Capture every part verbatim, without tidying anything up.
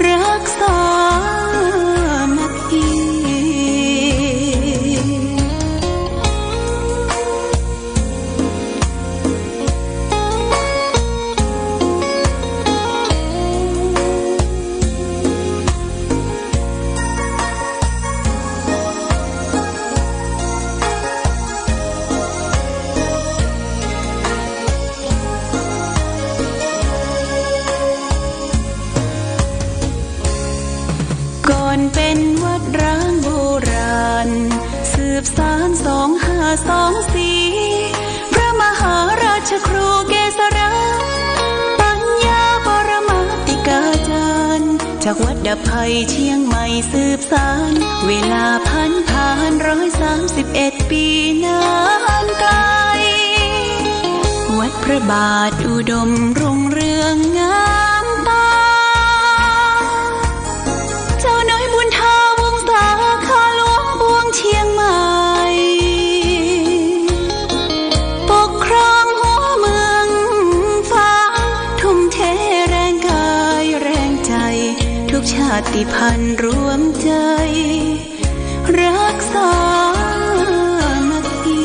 รักสามัคคี ก่อนเป๋นวัดร้างโบราณ สืบสานสองห้าสองสี่ พระมหาราชครูเกษรา ปัญญาปรมาติกาจารย์ จากวัดดับภัยเจียงใหม่สืบสาน เวลาผันผานร้อยสามสิบเอ็ดปี๋นานไก๋ วัดพระบาทอุดมรุ่งเรืองงามต๋า เจ้าน้อยบุญถาวงศา ข้าหลวงปวงเจียงใหม่ ปกครองหัวเมืองฝาง ทุ่มเทแรงก๋ายแรงใจ๋ ทุกชาติพันธุ์รวมใจ๋ รักสามัคคี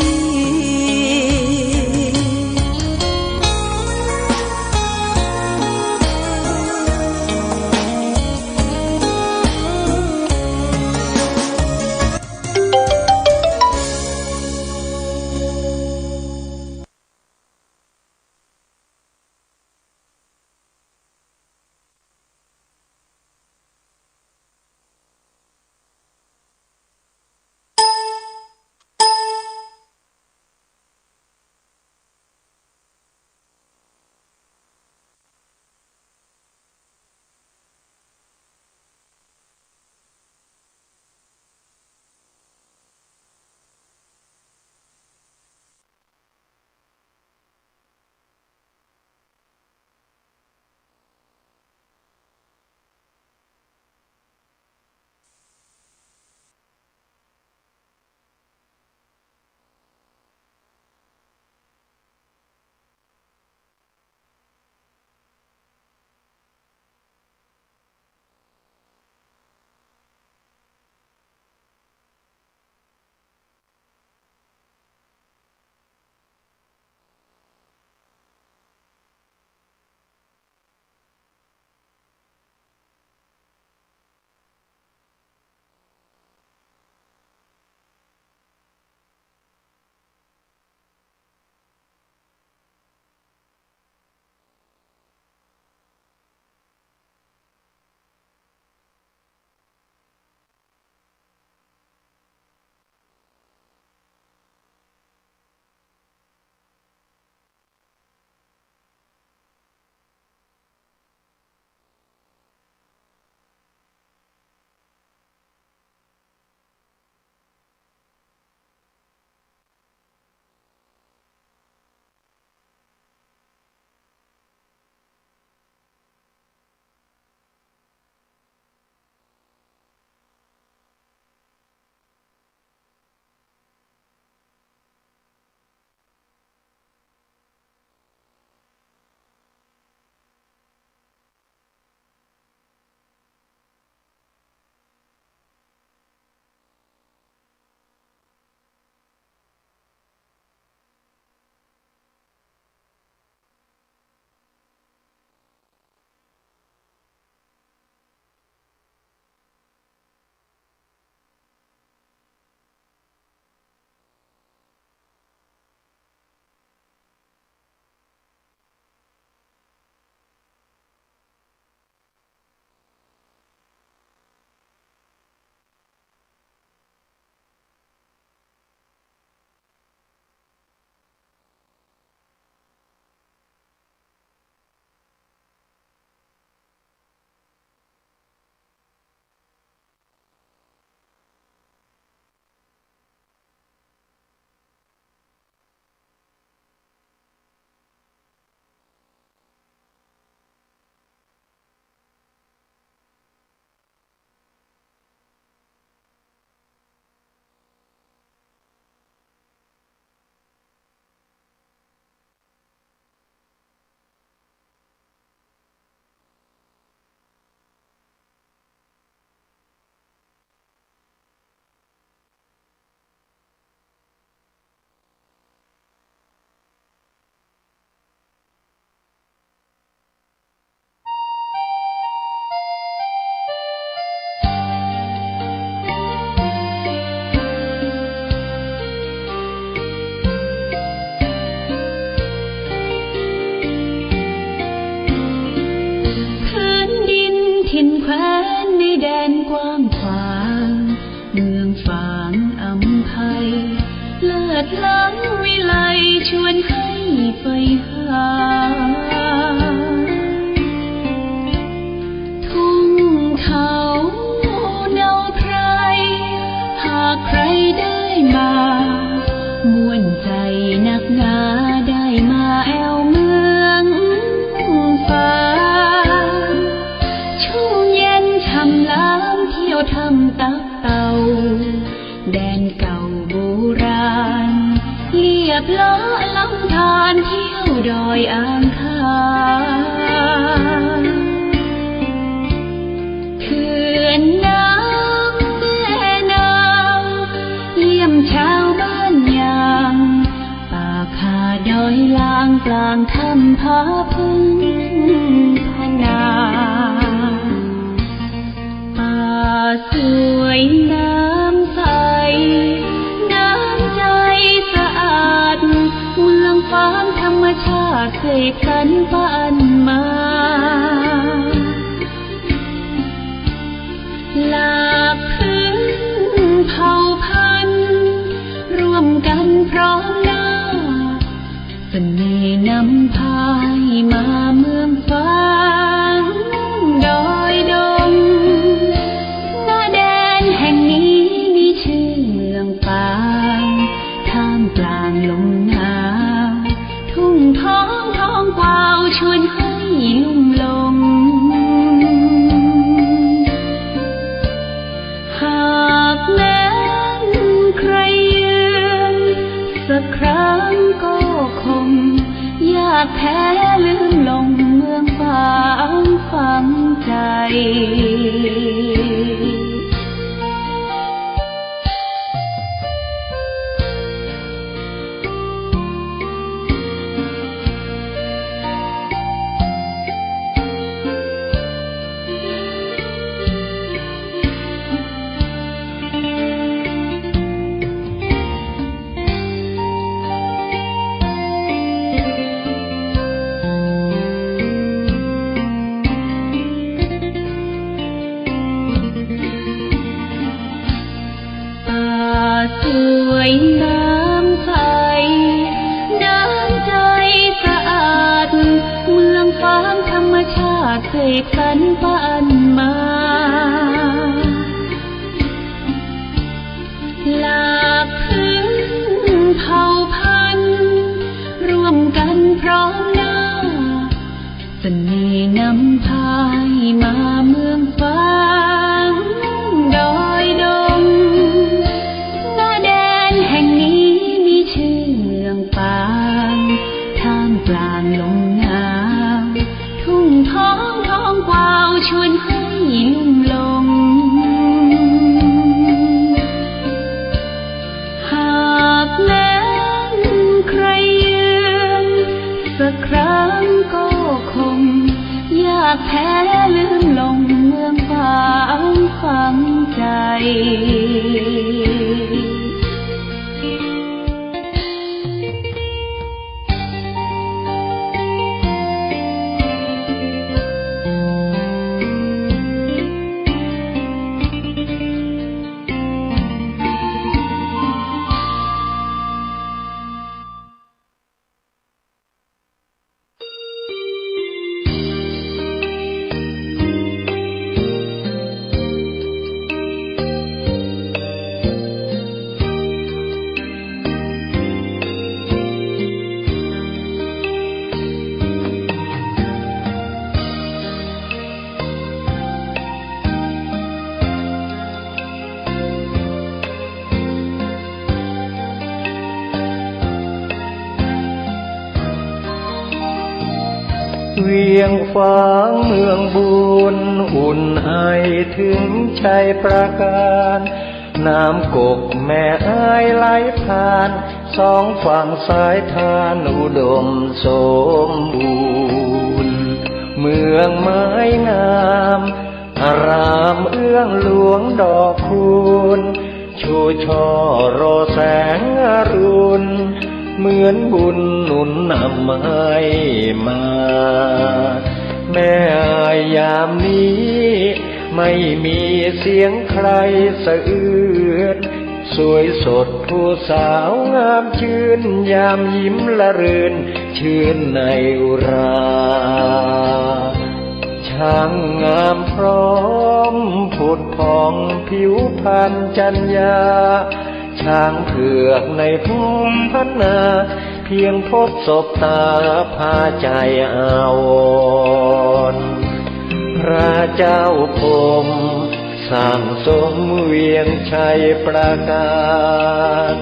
เขาเนาใผ หากใผได้มา ม่วนใจ๋นักหนา ได้มาแอ่วเมืองฟ้า ชุ่มเย็นช่ำหลาม เที่ยวถ้ำตับเต่า แดนเก่าโบราณ เลียบเลาะลำธาร เที่ยวดอยอ่างขาง เขื่อนน้ำแม่นาง เยี่ยมชาวบ้านยาง ป่าคาดอยลาง กลางถ้ำผาพึ่งพนา ป่าสวยน้ำใส น้ำใจ๋สะอาด เมืองฝางธรรมชาติ เสกสรรปานมา หลากพื้นเผ่าพันธุ์ ร่วมกั๋นพร้อมหน้า เสน่ห์นำพาให้มาเมืองฝางดอยดง ณ แดนแห่งนี้มีชื่อเมืองฝาง ท่ามกลางลมหนาว ทุ่งทองทองกวาว ชวนให้ลุ่มหลง หากแม้นใครเยือนสักครั้งก็คง ยากแท้ลืมลงเมืองฝางฝังใจ๋ ป่าสวยน้ำใส น้ำใจ๋สะอาด เมืองฝางธรรมชาติ เสกสรรปานมา หลากพื้นเผ่าพันธุ์ ร่วมกั๋นพร้อมหน้า เสน่ห์นำพาให้มาเมืองฝางดอยดง ณ แดนแห่งนี้มีชื่อเมืองฝาง ท่ามกลางลมหนาว ทุ่งทองทองกวาว ชวนให้ลุ่มหลง หากแม้นใครเยือนสักครั้งก็คง ยากแท้ลืมลงเมืองฝางฝังใจ๋ เวียงฝางเมืองบุญ อุ่นไอถึงชัยปราการ น้ำกกแม่อายไหลผ่าน สองฝั่งสายทานอุดมสมบูรณ์ เมืองไม้งาม อารามเอื้องหลวงดอกคูณ ชูช่อรอแสงอรุณ เหมือนบุญหนุนนำให้มา แม่อายยามนี้ ไม่มีเสียงใครสะอื้น สวยสดผู้สาวงามชื่น ยามยิ้มละรื่น ชื่นในอุรา ช ทั้งงามพร้อมผุดผ่องผิวพรรณจรรยา ช้างเผือกในภูมิพันนา เพียงพบสบตาพาใจอาวรณ์ พระเจ้าพรหมสั่งสมเวียงชัยประการ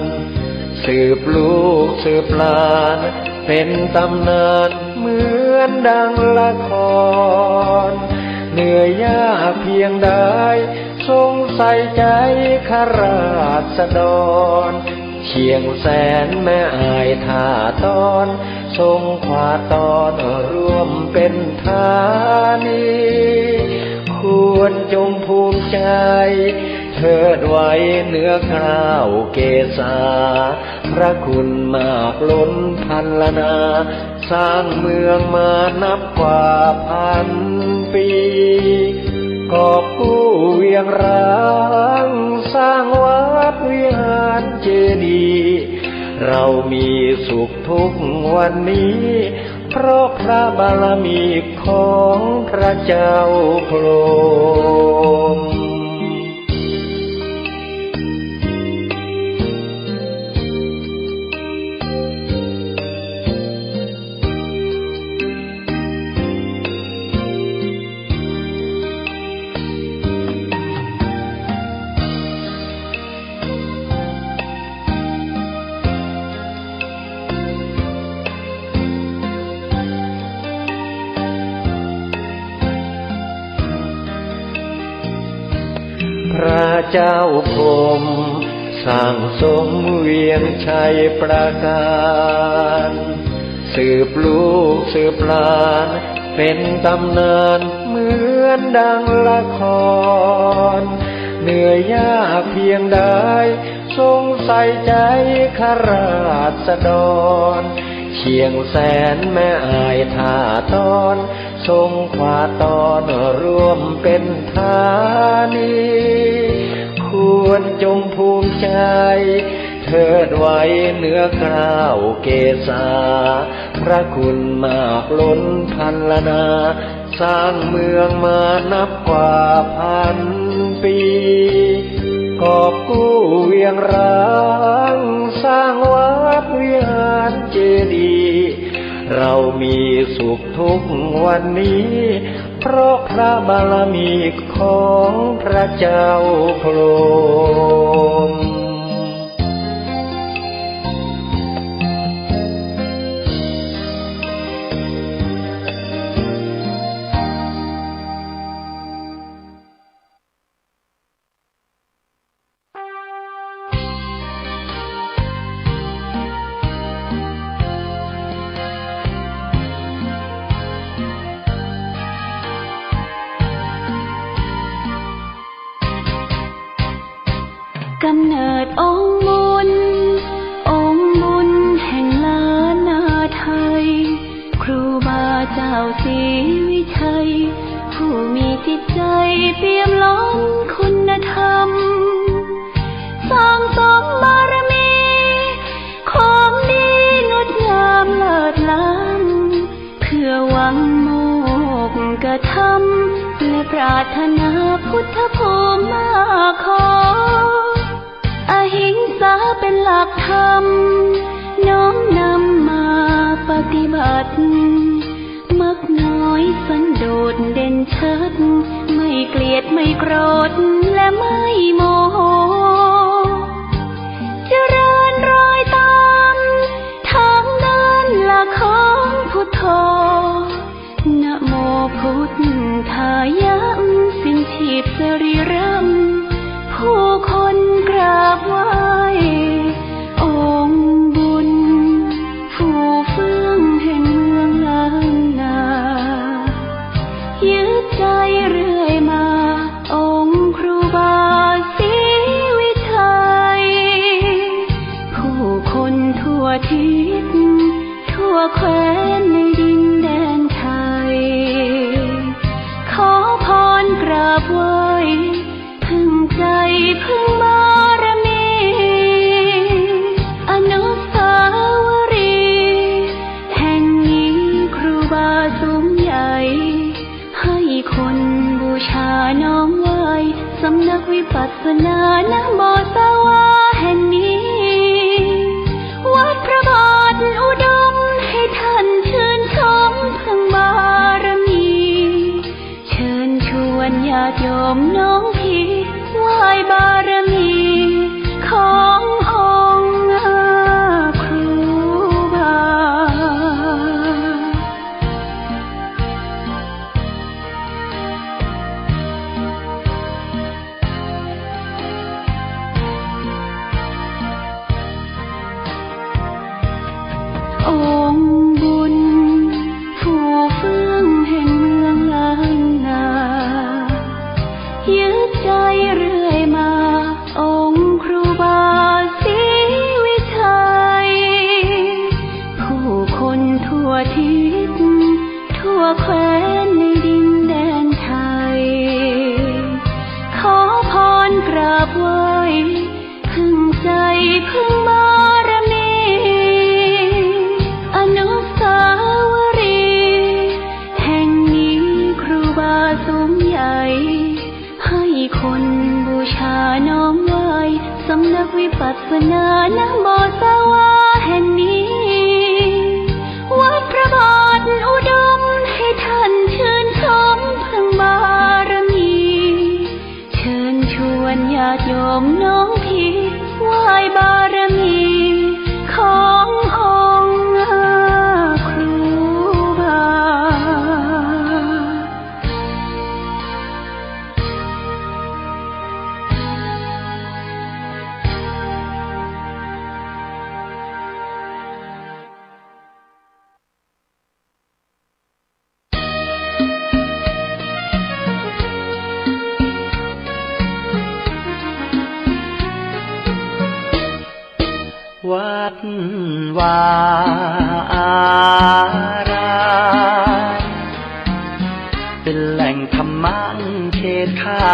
สืบลูกสืบหลานเป็นตำนานเหมือนดังละคร เหนือยากเพียงใดทรงใส่ใจข้าราษฎร เชียงแสนแม่อายท่าตอน ทรงคว้าตอนร่วมเป็นธานี ควรจงภูมิใจ เทิดไว้เหนือเกล้าเกศา พระคุณมากล้นพรรณนา สร้างเมืองมานับกว่าพันปี กอบกู้เวียงร้าง สร้างวัดวิหารเจดีย์ เรามีสุขทุกวันนี้ เพราะพระบารมีของพระเจ้าพรหม พระเจ้าพรหมสั่งสมเวียงชัยประการ สืบลูกสืบหลานเป็นตำนานเหมือนดังละคร เหนือยากเพียงใดทรงใส่ใจข้าราษฎร เชียงแสนแม่อายท่าตอน ทรงคว้าตอนร่วมเป็นธานี ควรจงภูมิใจ เทิดไว้เหนือเกล้าเกศา พระคุณมากล้นพรรณนา สร้างเมืองมานับกว่าพันปี กอบกู้เวียงร้าง สร้างวัดวิหารเจดีย์ เรามีสุขทุกวันนี้ เพราะพระบารมีของพระเจ้าพรหม กำเนิดองค์บุญ องค์บุญแห่งล้านนาไทย ครูบาเจ้าศรีวิชัย ผู้มีจิตใจเปี่ยมล้นคุณธรรม สั่งสมบารมี ความดีงดงามเลิศล้ำ เพื่อหวังโมกขธรรม และปรารถนาพุทธภูมิมาขอ อหิงสาเป็นหลักธรรม น้อมนำมาปฏิบัติ มักน้อยสันโดษเด่นชัด ไม่เกลียดไม่โกรธและไม่โมโห เจริญรอยตามทางเดินหลักของพุทโธ นะโมพุทธายะ สิ้นชีพสรีระ ผู้คนกราบไหว้ องค์บุญ ผู้เฟื่องแห่งเมืองล้านนา ยึดใจเรื่อยมา องค์ครูบาศรีวิชัย ผู้คนทั่วทิศ ทั่วแคว้นในดินแดนไทย ขอพรกราบไหว้ พึ่งใจพึ่งบารมี อนุสาวรีย์แห่งนี้ครูบาสูงใหญ่ ให้ค ชาน้อมไหว้สำนักวิปัสสนา ณ บ่อสาวาแห่งนี้ วัดพระบาทอุดม ให้ท่านชื่นชมพึ่งบารมี เชิญชวนญาติโยมน้อมพิธีไหว้บารมีขององค์ครูบา องค์บุญผู้เฟื่องแห่งเมืองล้านนา ยึดใจเรื่อยมา องค์ครูบาศรีวิชัย ผู้คนทั่วทิศทั่วแคว้นในดินแดนไทย ขอพรกราบไหว้ พึ่งใจพึ่งบารมี อนุสาวรีย์แห่งนี้ครูบาสูงใหญ่ ให้คนบูชาน้อมไหว้ สำนักวิปัสสนา ณ บ่อสาวาแห่งนี้ วัดพระบาทอุดม ให้ท่านชื่นชมพึ่งบารมี เชิญชวนญาติโยมน้อมพิธีไหว้บารมีขององค์ครูบา วัดวาอาราม เป๋นแหล่งธรรมะเขตคา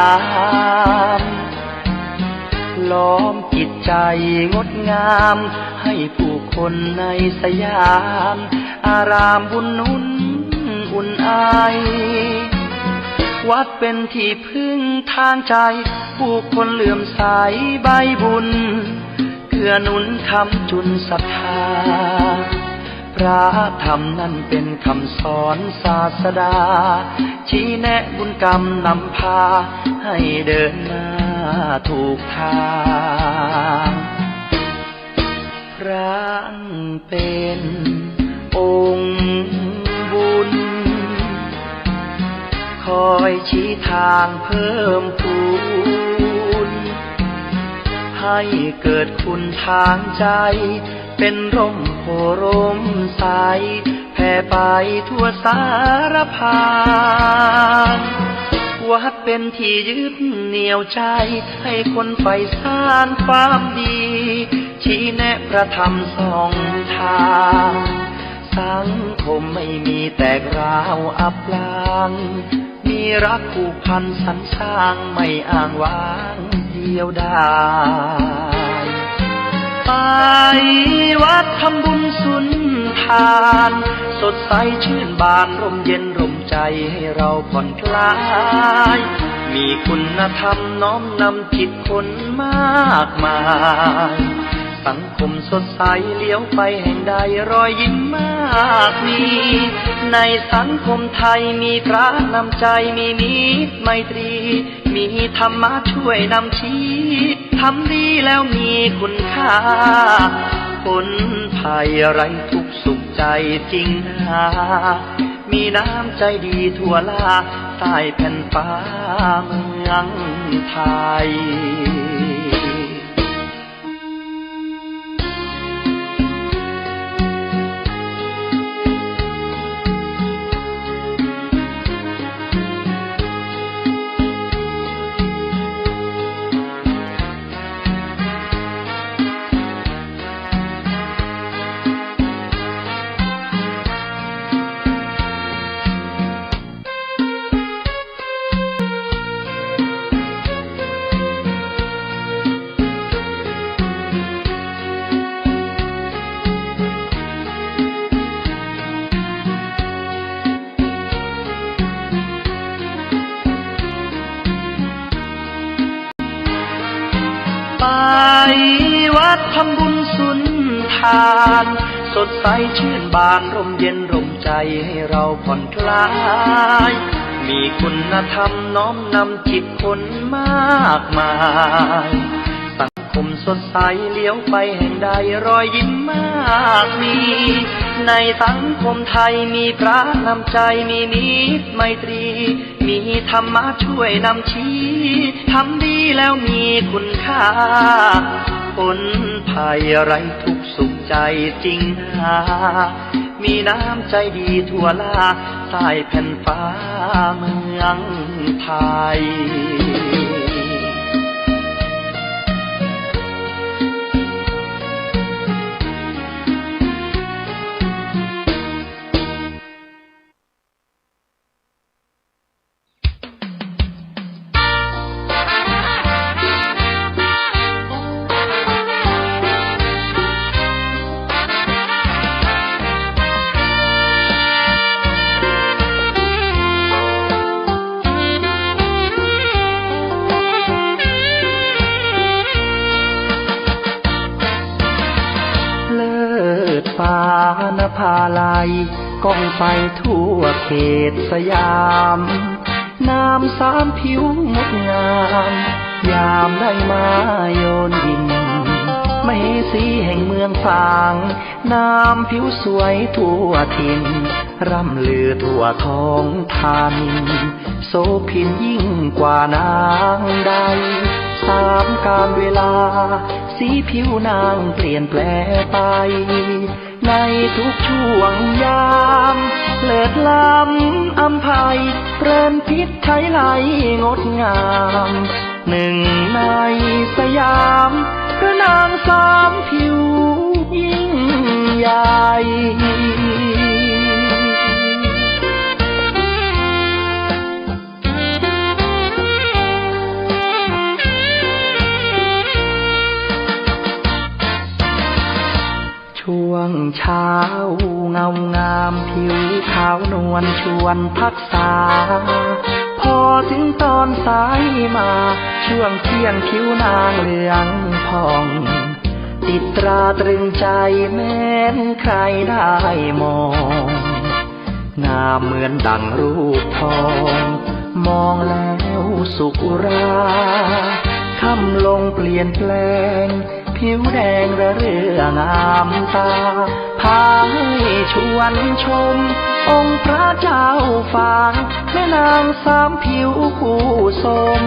ม ล้อมจิตใจ๋งดงาม หื้อผู้คนในสยาม อารามบุญหนุนอุ่นไอ วัดเป๋นตี้ พึ่งทางใจ๋ ผู้คนเลื่อมใสใบ้บุญ เกื้อหนุนค้ำจุนศรัทธา พระธรรมนั้นเป๋นคำสอนศาสดา ชี้แนะบุญกรรมนำพา หื้อเดินหน้าถูกตาง พระเป๋นองค์บุญ คอยชี้ตางเพิ่มพูน หื้อเกิดคุณทางใจ๋ เป๋นร่มโพธิ์ร่มใส แผ่ไปทั่วสารพาง วัดเป๋นตี้ยึดเหนี่ยวใจ๋ หื้อคนใฝ่สานความดี ชี้แนะพระธรรมส่องตาง สังคมไม่มีแตกร้าวอับปาง มีรักผูกพันสรรสร้าง ไม่อ้างว้างเดียวดาย ไปวัดทำบุญสุนทาน สดใสชื่นบาน ร่มเย็นร่มใจ๋ หื้อเราผ่อนคลาย มีคุณธรรมน้อมนำจิตคนมากมาย สังคมสดใส เหลียวไปแห่งใดรอยยิ้มมากมี ในสังคมไทยมีพระน้ำใจ๋ มีมิตรไมตรี มีธรรมะช่วยนำชี้ ทำดีแล้วมีคุณค่า คนไทยไร้ทุกข์สุขใจ๋จริงนา มีน้ำใจ๋ดีทั่วลา ใต้แผ่นฟ้าเมืองไทย ไปวัดทำบุญสุนทาน สดใสชื่นบาน ร่มเย็นร่มใจให้เราผ่อนคลาย มีคุณธรรมน้อมนำจิตคนมากมาย สังคมสดใสเหลียวไปแห่งใด รอยยิ้มมากมี ในสังคมไทยมีพระนำใจ มีมิตรไมตรี มีธรรมะช่วยนำชี้ ทำดีแล้วมีคุณค่า พ้นภัยไร้ทุกข์สุขใจจริงนา มีน้ำใจดีทั่วหน้า ใต้แผ่นฟ้าเมืองไทย เลิศฟ้านภาลัย ก้องไปทั่วเขตสยาม นามสามผิวงดงาม ยามได้มายนอิน มเหสีแห่งเมืองฝาง นามผิวสวยทั่วถิ่น ร่ำลือทั่วท้องธานิน โสภินยิ่งกว่านางใด สามกาลเวลา สีผิวนางเปลี่ยนแปลไป ในทุกช่วงยาม เลิศล้ำอำไพ เพลินพิษไถไลงดงาม หนึ่งในสยาม พระนางสามผิวยิ่งใหญ่ ช่วงเช้าเงางาม ผิวขาวนวลชวนพักษา พอถึงตอนสายมา ช่วงเที่ยงผิวนางเหลืองผ่อง ติดตราตรึงใจแม้นใครได้มอง งามเหมือนดั่งรูปทอง มองแล้วสุขอุรา ค่ำลงเปลี่ยนแปลง ผิวแดงระเรื่องามตา พาให้ชวนชม องค์พระเจ้าฝาง แม่นางสามผิวคู่สม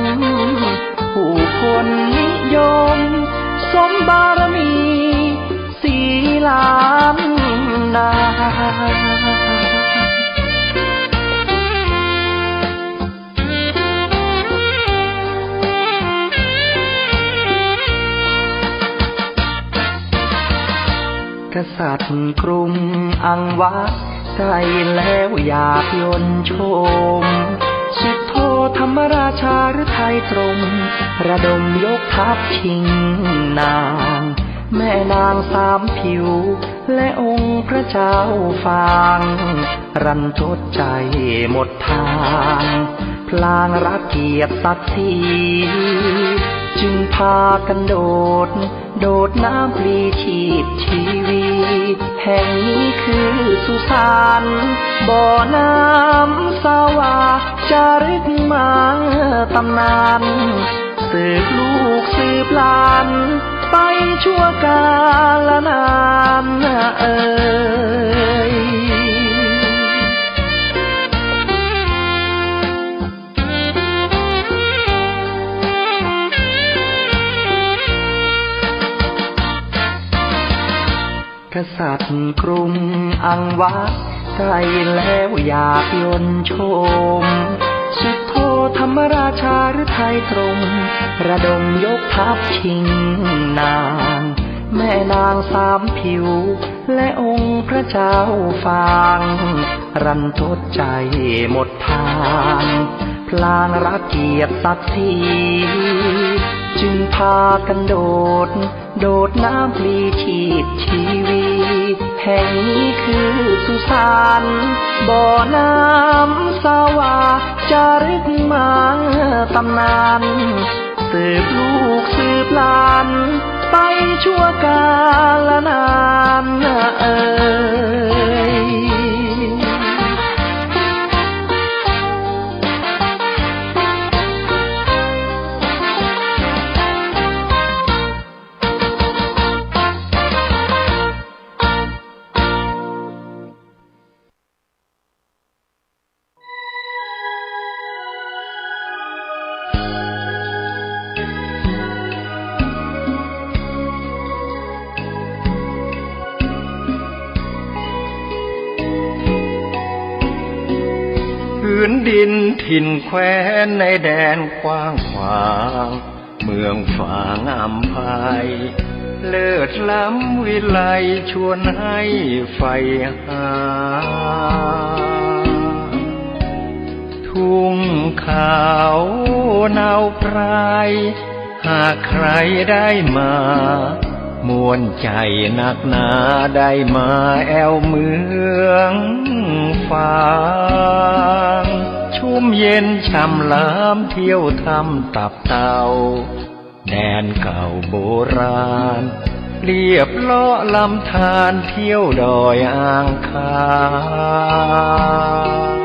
ผู้คนนิยม สมบารมี สีล้านนา กษัตริย์กรุงอังวาส ใกล้แล้วหยาบยนต์โฉม สุโธธรรมราชาฤทัยตรง ระดมยกทัพชิงนาง แม่นางสามผิว และองค์พระเจ้าฝาง รันทดใจหมดทาง พลางรักเกียรติศักดิ์ศรี จึงพากันโดด โดดน้ำปลิดชีพชีวี แห่งนี้คือสุสาน บ่อน้ำสวา จารึกมาตำนาน สืบลูกสืบหลาน ไปชั่วกาลนานเอ่ย กษัตริย์กรุงอังวาส ใกล้แล้วหยาบยนต์โฉม สุโธธรรมราชาฤทัยตรง ระดมยกทัพชิงนาง แม่นางสามผิว และองค์พระเจ้าฝาง รันทดใจหมดทาง พลางรักเกียรติศักดิ์ศรี จึงพากันโดด โดดน้ำปลิดชีพชีวี แห่งนี้คือสุสาน บ่อน้ำสวา จารึกมาตำนาน สืบลูกสืบหลานไปชั่วกาลนานเอ่ย ผืนดินถิ่นแคว้นในแดนกว้างขวาง เมืองฝางอำไพ เลิศล้ำวิไลชวนให้ใฝ่หา ทุ่งขาวเนาไพร หากใครได้มา ม่วนใจ๋นักหนา ได้มาแอ่วเมืองฝาง ชุ่มเย็นช่ำหลามเที่ยวถ้ำตับเต่า แดนเก่าโบราณ เลียบเลาะลำธารเที่ยวดอยอ่างขาง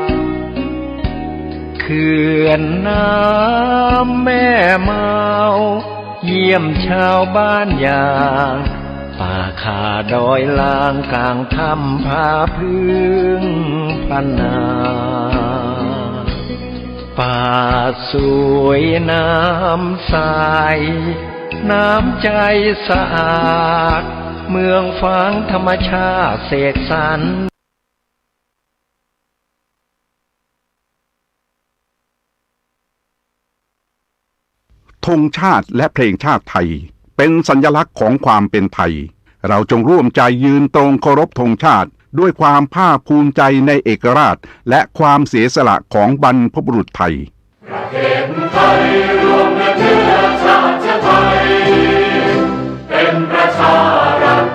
เขื่อนน้ำแม่เมา เยี่ยมชาวบ้านยาง ป่าคาดอยลางกลางถ้ำผาพึ่งพะนา ป่าสวยน้ำใส น้ำใจสะอาด เมืองฝางธรรมชาติเสกสรร ธงชาติและเพลงชาติไทย เป็นสัญลักษณ์ของความเป็นไทย เราจงร่วมใจยืนตรงเคารพธงชาติ ด้วยความภาคภูมิใจในเอกราช และความเสียสละของบรรพบุรุษไทย ประเทศไทยรวมเนื้อชาติไทย เป็นประชารัฐ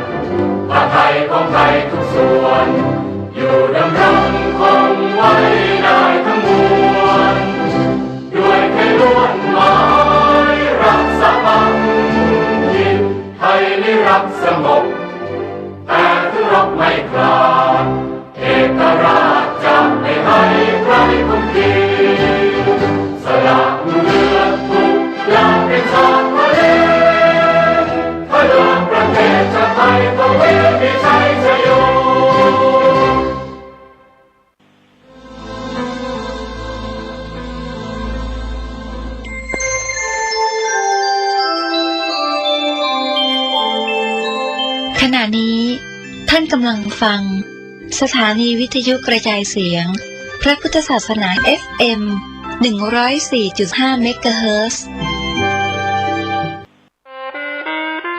ผ้าไทยของไทยทุกส่วน อยู่ดำรงคงไว้ได้ทั้งมวล ด้วยไทยล้วนหมายรักสามัคคี ไทยนิรักสงบ แต่ถึงรบไม่ขาด เอกราชจะไม่ให้ใครคุมขีด สละเลือดทุกอย่างเป็นชาติทะเล ถ้าเลือกประเทศชาติไทยก็เวทีชัยชโย ขณะนี้ท่านกำลังฟัง สถานีวิทยุกระจายเสียง พระพุทธศาสนา เอฟเอ็ม หนึ่งร้อยสี่จุดห้า เมกะเฮิรตซ์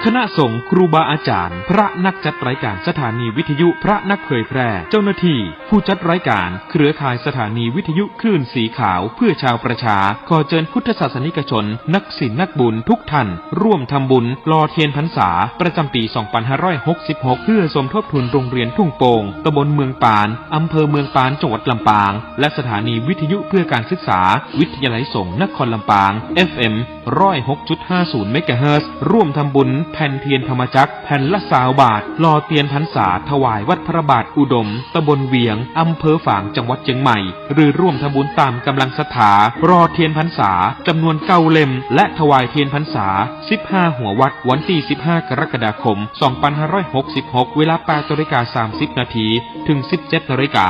คณะสงฆ์ ครูบาอาจารย์ พระนักจัดรายการสถานีวิทยุ พระนักเผยแพร่ เจ้าหน้าที่ ผู้จัดรายการ เครือข่ายสถานีวิทยุคลื่นสีขาว เพื่อชาวประชา ขอเจิญพุทธศาสนิกชน นักศีลนักบุญทุกท่าน ร่วมทำบุญหล่อเทียนพรรษา ประจำปี สองพันห้าร้อยหกสิบหก เพื่อสมทบทุนโรงเรียนทุ่งโป่ง ตำบลเมืองปาน อำเภอเมืองปาน จังหวัดลำปาง และสถานีวิทยุเพื่อการศึกษา วิทยาลัยสงฆ์นครลำปาง เอฟเอ็ม ร้อยหกจุดห้าศูนย์ เมกะเฮิรตซ์ ร่วมทำบุญแผ่นเทียนธรรมจักร แผ่นละซาวบาท หล่อเตียนพรรษา ถวายวัดพระบาทอุดม ตำบลเวียง อำเภอฝาง จังหวัดเจียงใหม่ หรือร่วมทำบุญตามกำลังศรัทธา หล่อเทียนพรรษา จำนวนเก้าเล่ม และถวายเทียนพรรษา สิบห้า หัววัด วันตี้ สิบห้า กรกฎาคม สองพันห้าร้อยหกสิบหก เวลา แปดนาฬิกา สามสิบนาที ถึง สิบเจ็ดนาฬิกา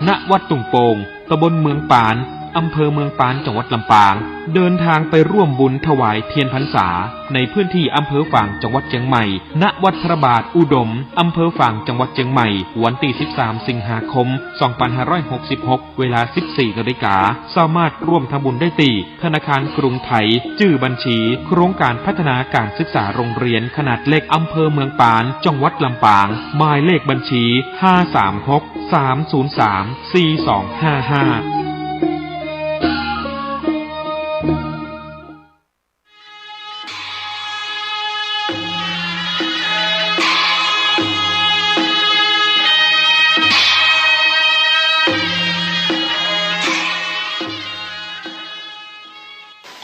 ณ วัดทุ่งโป่ง ตำบลเมืองปาน อำเภอเมืองปาน จังหวัดลำปาง เดินทางไปร่วมบุญถวายเทียนพรรษา ในพื้นที่อำเภอฝาง จังหวัดเจียงใหม่ ณ วัดพระบาทอุดม อำเภอฝาง จังหวัดเจียงใหม่ วันตี้ สิบสาม สิงหาคม สองพันห้าร้อยหกสิบหก เวลา สิบสี่นาฬิกา สามารถร่วมทำบุญได้ตี้ ธนาคารกรุงไทย จื้อบัญชี โครงการพัฒนาการศึกษาโรงเรียนขนาดเล็ก อำเภอเมืองปาน จังหวัดลำปาง หมายเลขบัญชี ห้าสามหก สามศูนย์สาม สี่สองห้าห้า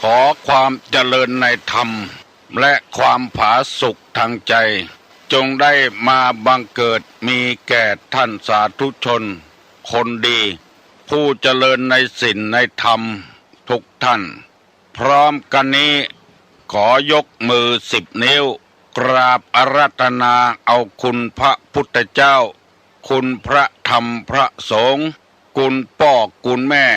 ข ขอความเจริญในธรรม และความผาสุกทางใจ จงได้มาบังเกิดมีแก่ท่านสาธุชนคนดี ผู้เจริญในศีลในธรรมทุกท่าน พร้อมกันนี้ ขอยกมือสิบนิ้ว กราบอาราธนาเอาคุณพระพุทธเจ้า คุณพระธรรมพระสงฆ์ คุณป้อคุณแม่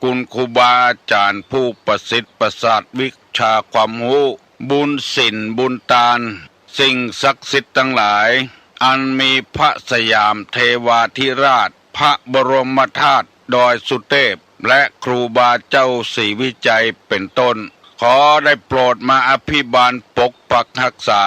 คุณครูบาอาจ๋ารย์ผู้ประสิทธิ์ประสาทวิชาความฮู้ บุญศีลบุญตาน สิ่งศักดิ์สิทธิ์ตังหลาย อันมีพระสยามเทวาธิราช พระบรมธาตุดอยสุเทพ และครูบาเจ้าศรีวิชัยเป็นต้น ขอได้โปรดมาอภิบาลปกปักรักษา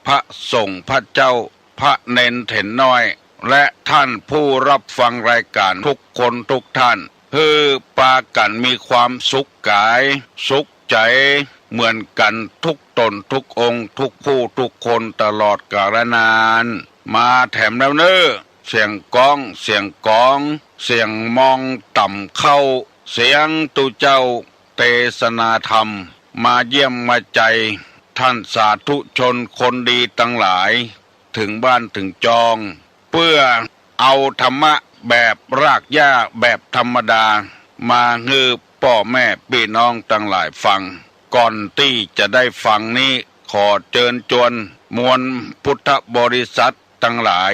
พระสงฆ์พระเจ้า พระเณรเถรน้อย และท่านผู้รับฟังรายการทุกคนทุกท่าน หื้อปากั๋นมีความสุขกาย สุขใจ๋ เหมือนกั๋นทุกต๋นทุกองค์ ทุกผู้ทุกคนตลอดกาลนาน มาแถมแล้วเน่อ เสียงก๊อง เสียงก๋อง เสียงมองต่ำเข้า เสียงตุ๊เจ้าเตสนาธรรม มาเยี่ยมมาใจ๋ท่านสาธุชนคนดีตังหลาย เถิงบ้านเถิงจอง เปื้อเอาธรรมะแบบรากหญ้าแบบธรรมดา มาหื้อป้อแม่ปี้น้องตังหลายฟัง ก่อนตี้จะได้ฟังนี้ ขอเจิญจวนมวลพุทธบริษัทตังหลาย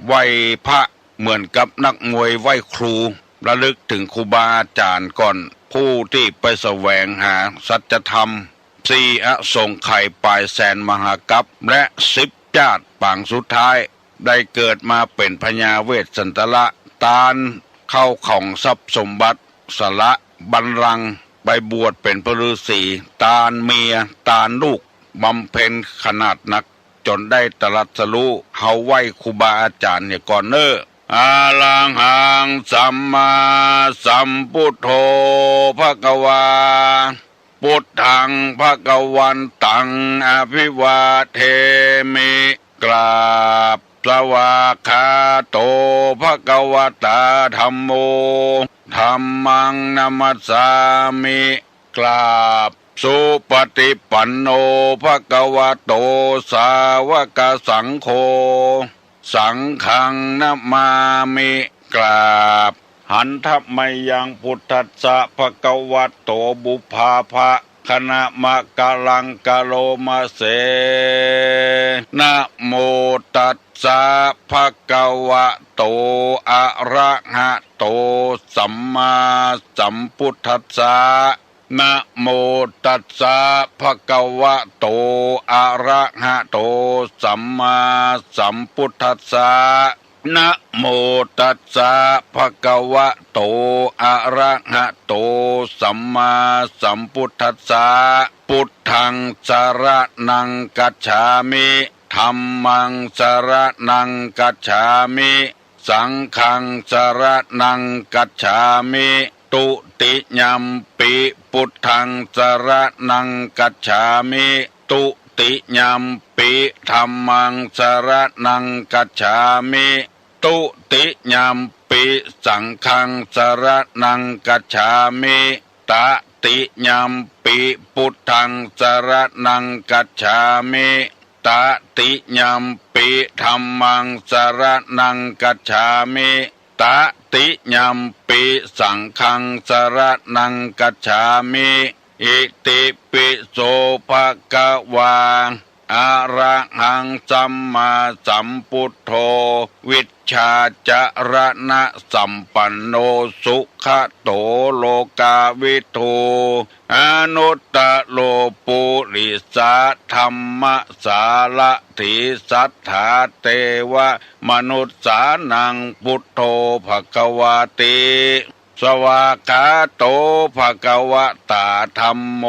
ไหว้พระเหมือนกับนักมวยไหว้ครู ระลึกเถิงครูบาอาจ๋ารย์ก่อน ผู้ตี้ไปแสวงหาสัจธรรม สี่อสงไขยป๋ายแสนมหากัป และสิบจ้าติปางสุดท้าย ได้เกิดมาเป๋นพญาเวสสันตละ ตานเข้าของทรัพย์สมบัติ สละบัลลังก์ ไปบวชเป๋นพระฤๅษี ตานเมีย ตานลูก บำเพ็ญขนาดนัก จ๋นได้ตรัสรู้ เฮาไหว้ครูบาอาจ๋ารย์เหียก่อนเน่อ อะระหังสัมมาสัมพุทโธ ภะคะวา พุทธัง ภะคะวันตัง อะภิวาเทมิ กราบ สวากขาโต ภะคะวะตา ธัมโม ธัมมัง นะมัสสามิ กราบ สุปฏิปันโน ภะคะวะโต สาวกสังโฆ สังฆัง นะมามิ กราบ หันทะมะยัง พุทธัสสะ ภะคะวะโต ปุพพาภะ คะนะมะกะลัง กะโรมะเส นะโมตัสสะ ภะคะวะโต อะระหะโต สัมมาสัมพุทธัสสะ นะโมตัสสะ ภะคะวะโต อะระหะโต สัมมาสัมพุทธัสสะ นะโมตัสสะ ภะคะวะโต อะระหะโต สัมมาสัมพุทธัสสะ พุทธัง สะระณัง คัจฉามิ ธัมมัง สะระณัง คัจฉามิ สังฆัง สะระณัง คัจฉามิ ตุติยัมปิ พุทธัง สะระณัง คัจฉามิ ตุติยัมปิ ธัมมัง สะระณัง คัจฉามิ ตุติยัมปิ สังฆัง สะระณัง คัจฉามิ ตติยัมปิ พุทธัง สะระณัง คัจฉามิ ตติยัมปิ ธัมมัง สะระณัง คัจฉามิ ตติยัมปิ สังฆัง สะระณัง คัจฉามิ อิติปิโส ภะคะวา อะระหัง สัมมาสัมพุทโธ วิชชาจะระณะสัมปันโน สุขะโต โลกาวิทู อนุตตะโร ปุริสะธัมมะสารถี สัทธาเตวะมนุสสานัง พุทโธ ภะคะวาติ สวากขาโต ภะคะวะตา ธัมโม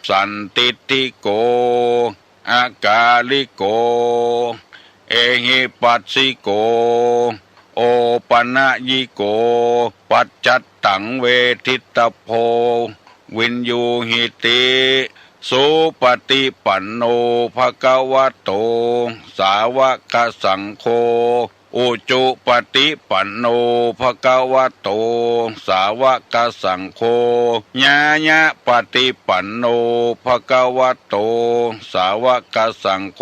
สันทิฏฐิโก อะกาลิโก เอหิปัสสิโก โอปะนะยิโก ปัจจัตตัง เวทิตตะโพ วินยูหิติ สุปฏิปันโน ภะคะวะโต สาวกสังโฆ อุจุปฏิปันโน ภะคะวะโต สาวกสังโฆ ญาญะปฏิปันโน ภะคะวะโต สาวกสังโฆ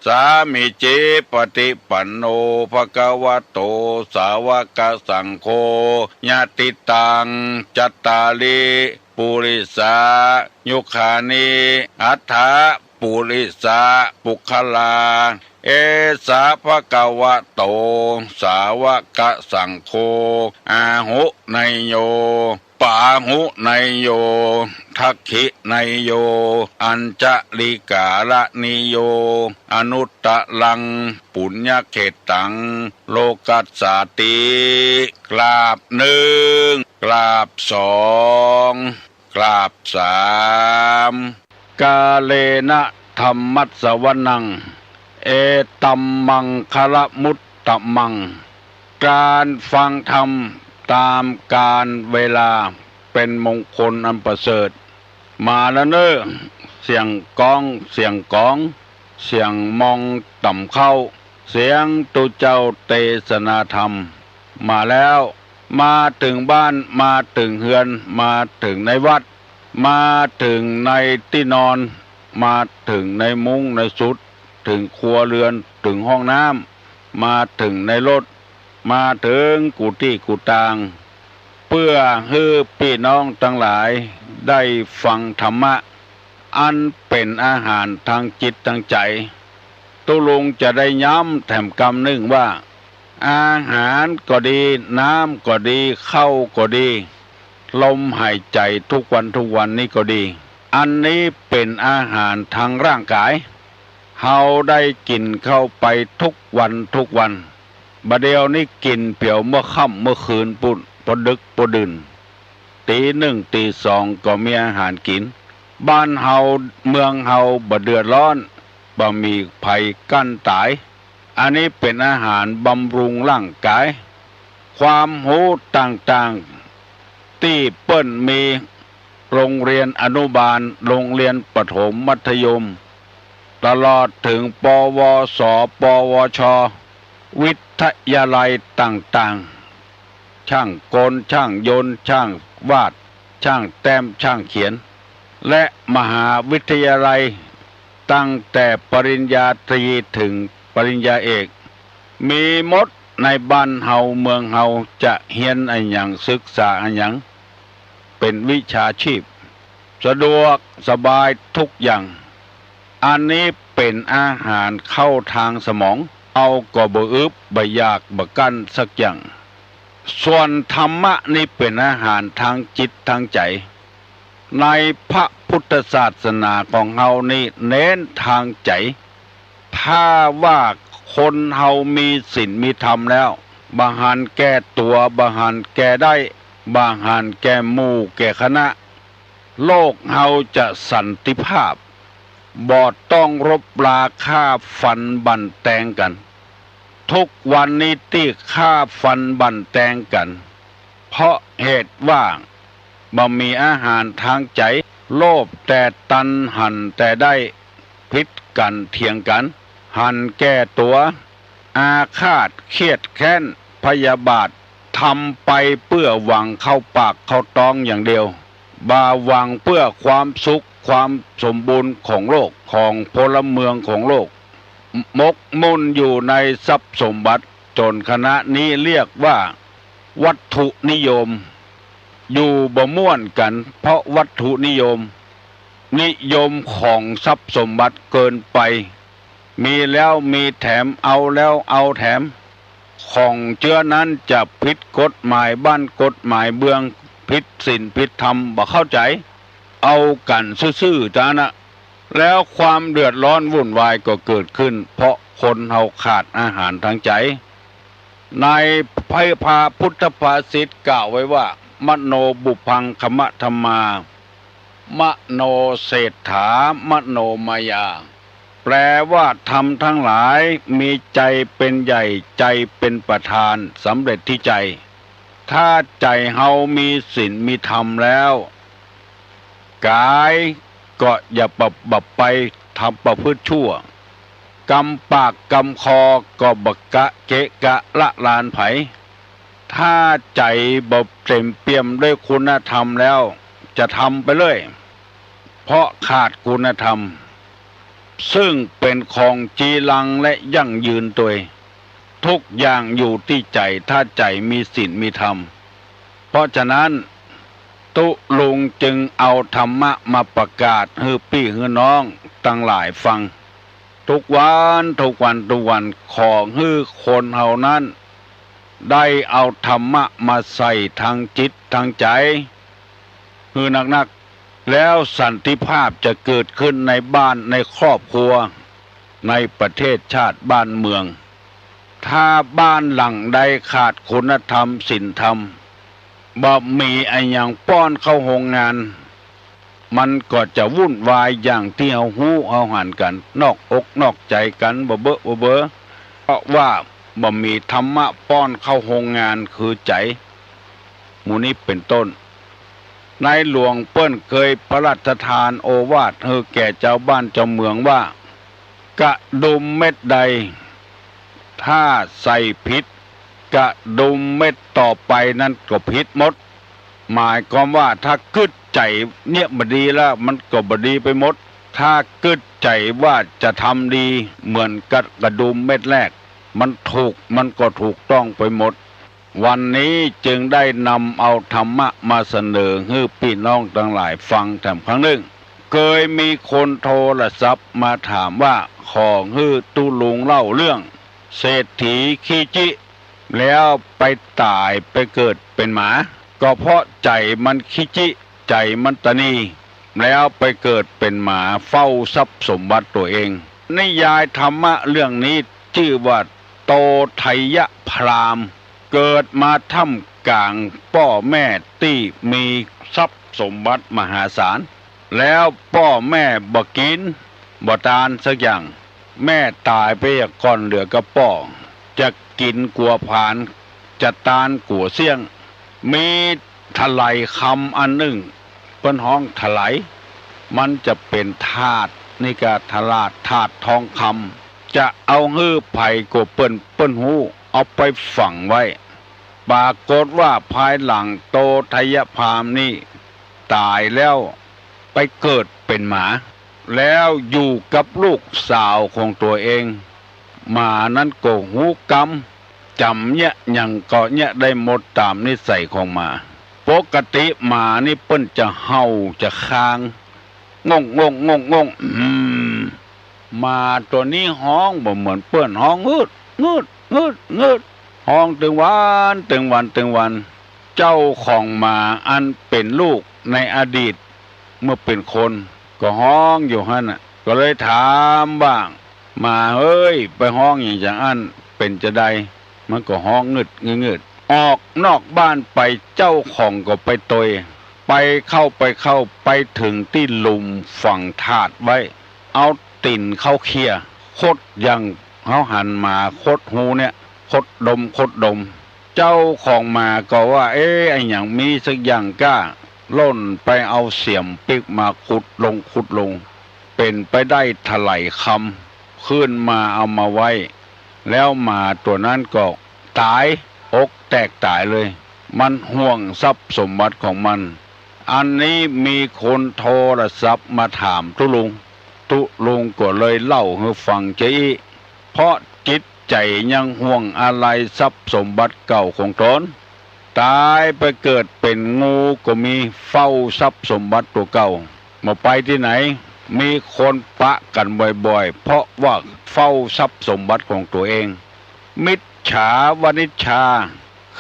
สามีจิปฏิปันโน ภะคะวะโต สาวกสังโฆ ยะติตัง จัตตาริ ปุริสายุคานิ อัฏฐะปุริสาปุคคลา เอสะ ภะคะวะโต สาวกสังโฆ อาหุเนยโย ปาหุเนยโย ทักขิเนยโย อัญชลิกาละนิโย อนุตตรัง ปุญญเขตตัง โลกัสสาติ กราบนึ่ง กราบสอง กราบสาม กาเลนะธัมมัสสวนัง เอตัมมังคะละมุตตะมัง การฟังธรรมต๋ามกาลเวลาเป๋นมงคลอันประเสริฐ มาแล้วเน่อ เสียงก๊อง เสียงก๋อง เสียงมองต่ำเข้า เสียงตุ๊เจ้าเตสนาธรรม มาแล้ว มาเถิงบ้าน มาเถิงเฮือน มาเถิงในวัด มาเถิงในตี้นอน มาเถิงในมุ้งในสุด เถิงครัวเรือน เถิงห้องน้ำ มาเถิงในรถ มาเถิงกู้ตี้กู้ตาง เปื้อหื้อปี้น้องตังหลายได้ฟังธรรมะ อันเป๋นอาหารตางจิตตางใจ๋ ตุ๊ลุงจะได้ย้ำแถมกำนึ่งว่า อาหารก็ดี น้ำก็ดี ข้าวก็ดี ลมหายใจ๋ทุกวันทุกวันนี้ก็ดี อันนี้เป๋นอาหารตางร่างก๋าย เฮาได้กิ๋นเข้าไปทุกวันทุกวัน บ่าเดี่ยวนี้กิ๋นเปียวเมื่อค่ำเมื่อคืนปู้น ปอดึกปอดื่น ตี๋นึ่งตี๋สองก็มีอาหารกิ๋น บ้านเฮาเมืองเฮาบ่เดือดร้อน บ่มีภัยกั้นต๋าย อันนี้เป๋นอาหารบำรุงร่างก๋าย ความฮู้ต่างๆ ตี้เปิ้นมีโรงเรียนอนุบาล โรงเรียนประถมมัธยม ตลอดเถิง ปวส ปวช วิทยาลัยต่างๆ ช่างกล ช่างยนต์ ช่างวาด ช่างแต้ม ช่างเขียน และมหาวิทยาลัย ตั้งแต่ปริญญาตรีเถิงปริญญาเอก มีหมดในบ้านเฮาเมืองเฮา จะเฮียนอะหยังศึกษาอะหยัง เป๋นวิชาชีพ สะดวกสบายทุกอย่าง อันนี้เป๋นอาหารเข้าตางสมอง เฮาก็บ่อึดบ่อยากบ่กั้นสักอย่าง ส่วนธรรมะนี้เป๋นอาหารตางจิตตางใจ๋ ในพระพุทธศาสนาของเฮานี้เน้นตางใจ๋ ถ้าว่าคนเฮามีศีลมีธรรมแล้ว บ่หันแก่ตั๋ว บ่หันแก่ได้ บ่หันแก่หมู่แก่คณะ โลกเฮาจะสันติภาพ บ่ต้องรบราฆ่าฟันบั่นแตงกั๋น ทุกวันนี้ตี้ฆ่าฟันบั่นแตงกั๋น เพราะเหตุว่าบ่มีอาหารตางใจ๋ โลภแต่ตัน หันแต่ได้ ผิดกั๋นเถียงกั๋น หันแก่ตั๋ว อาฆาตเคียดแค้นพยาบาท ทำไปเปื้อหวังเข้าปากเข้าต๊องอย่างเดียว บ่หวังเปื้อความสุขความสมบูรณ์ของโลก ของพลเมืองของโลก หมกมุ่นอยู่ในทรัพย์สมบัติ จ๋นขณะนี้เรียกว่าวัตถุนิยม อยู่บ่ม่วนกั๋นเพราะวัตถุนิยม นิยมของทรัพย์สมบัติเกินไป มีแล้วมีแถม เอาแล้วเอาแถม ของเจื้อนั้นจะผิดกฎหมายบ้านกฎหมายเมือง ผิดศีลผิดธรรม บ่เข้าใจ๋ เอากั๋นซื่อๆ ตานะ แล้วความเดือดร้อนวุ่นวายก็เกิดขึ้น เพราะคนเฮาขาดอาหารตางใจ๋ ในพระพุทธภาษิตกล่าวไว้ว่า มโนปุพพังคมะธัมมา มโนเศรษฐามโนมายา แปลว่าธรรมทั้งหลายมีใจ๋เป๋นใหญ่ ใจ๋เป๋นประธาน สำเร็จตี้ใจ๋ ถ้าใจ๋เฮามีศีลมีธรรมแล้ว ก๋ายก็อย่าประ บ่ไปทำประพฤติชั่ว กำปากกำคอก็บ่กะเกะกะละลานใผ ถ้าใจ๋บ่เต๋มเปี่ยมด้วยคุณธรรมแล้ว จะทำไปเรื่อย เพราะขาดคุณธรรม ซึ่งเป๋นของจีรังและยั่งยืนตวย ทุกอย่างอยู่ตี้ใจ๋ ถ้าใจ๋มีศีลมีธรรม เพราะฉะนั้น ตุ๊ลุงจึงเอาธรรมะมาประกาศหื้อปี้หื้อน้องตังหลายฟัง ทุกวัน ทุกวัน ทุกวัน ขอหื้อคนเฮานั้น ได้เอาธรรมะมาใส่ตังจิตตังใจ๋ หื้อนักๆ แล้วสันติภาพจะเกิดขึ้นในบ้านในครอบครัว ในประเทศชาติบ้านเมือง ถ้าบ้านหลังใดขาดคุณธรรมศีลธรรม บ่มีอะหยังป้อนเข้าโฮงงาน มันก็จะวุ่นวายอย่างตี้เฮาฮู้เฮาหันกั๋น นอกอกนอกใจ๋กั๋นบ่เบอะบ่เบอ เพราะว่าบ่มีธรรมะป้อนเข้าโฮงงานคือใจ๋ หมู่นี้เป๋นต้น ในหลวงเปิ้นเกยพระราชทานโอวาทหื้อแก่จาวบ้านจาวเมืองว่า กระดุมเม็ดใด ถ้าใส่ผิด กระดุมเม็ดต่อไปนั้นก็ผิดหมด หมายความว่าถ้ากึ๊ดใจ๋เนี่ยบ่ดีแล้ว มันก็บ่ดีไปหมด ถ้ากึ๊ดใจ๋ว่าจะทำดีเหมือนกับกระดุมเม็ดแรก มันถูก มันก็ถูกต้องไปหมด วันนี้จึงได้นำเอาธรรมะมาเสนอหื้อปี้น้องตังหลายฟังแถมครั้งนึ่ง เกยมีคนโทรศัพท์มาถามว่า ขอหื้อตุ๊ลุงเล่าเรื่องเศรษฐีขี้จิ แล้วไปต๋ายไปเกิดเป๋นหมา ก็เพราะใจ๋มันขี้จิ ใจ๋มันตะนี แล้วไปเกิดเป๋นหมาเฝ้าทรัพย์สมบัติตั๋วเอง นิยายธรรมะเรื่องนี้จื้อว่า โตไทยพราหมณ์ เกิดมาท่ามกลางป้อแม่ตี้มีทรัพย์สมบัติมหาศาล แล้วป้อแม่บ่กิ๋นบ่ตานสักอย่าง แม่ต๋ายไปก่อนเหลือกับป้อ จะกิ๋นกั๋วผลาญ จะตานกั๋วเสี้ยง มีถะไหลคำอันนึ่ง เปิ้นฮ้องถะไหล มันจะเป๋นถาด นี่ก็ถาด ถาดทองคำ จะเอาหื้อใผกั๋วเปิ้น เปิ้นฮู้ เอาไปฝังไว้ ปรากฏว่าภายหลังโตไทยพราหมณ์นี่ต๋ายแล้ว ไปเกิดเป๋นหมา แล้วอยู่กับลูกสาวของตั๋วเอง หมานั้นก็ฮู้กำ จ๋ำเยียะหยังก็เยียะได้หมดต๋ามนิสัยของหมา ปกติหมานี่เปิ้นจะเห่าจะคาง ง่ง ง่ง ง่ง ง่ง อืม หมาตั๋วนี้ฮ้องบ่เหมือนเปิ้น ฮ้องงืด งืด งืด งืด ฮ้องตึงวัน ตึงวัน ตึงวัน เจ้าของหมาอันเป๋นลูกในอดีต เมื่อเป๋นคนก็ฮ้องอยู่หั้นน่ะ ก็เลยถามว่า หมาเอ้ย ไปฮ้องหยังจาอั้น เป๋นจาใด มันก็ฮ้องงืด งืด งืด ออกนอกบ้านไป เจ้าของก็ไปตวย ไปเข้า ไปเข้า ไปเถิงตี้หลุมฝังถาดไว้ เอาตี๋นเข้าเขี่ย ขดอย่างเฮาหันหมาขดฮูเนี่ย ขดดม ขดดม เจ้าของหมาก็ว่า เอ๊ะ อะหยังมีสักอย่างก้า ล่นไปเอาเสียมปิ๊กมาขุดลง ขุดลง เป๋นไปได้ถะไหลคำ ขึ้นมาเอามาไว้ แล้วหมาตั๋วนั้นก็ต๋าย อกแตกต๋ายเลย มันห่วงทรัพย์สมบัติของมัน อันนี้มีคนโทรศัพท์มาถามตุ๊ลุง ตุ๊ลุงก็เลยเล่าหื้อฟังจาอี้ เพราะจิตใจ๋ยังห่วงอาลัยทรัพย์สมบัติเก่าของต๋น ต๋ายไปเกิดเป๋นงูก็มี เฝ้าทรัพย์สมบัติตั๋วเก่า บ่ไปตี้ไหน มีคนปะกั๋นบ่อยๆ เพราะว่าเฝ้าทรัพย์สมบัติของตั๋วเอง มิจฉาวณิชชา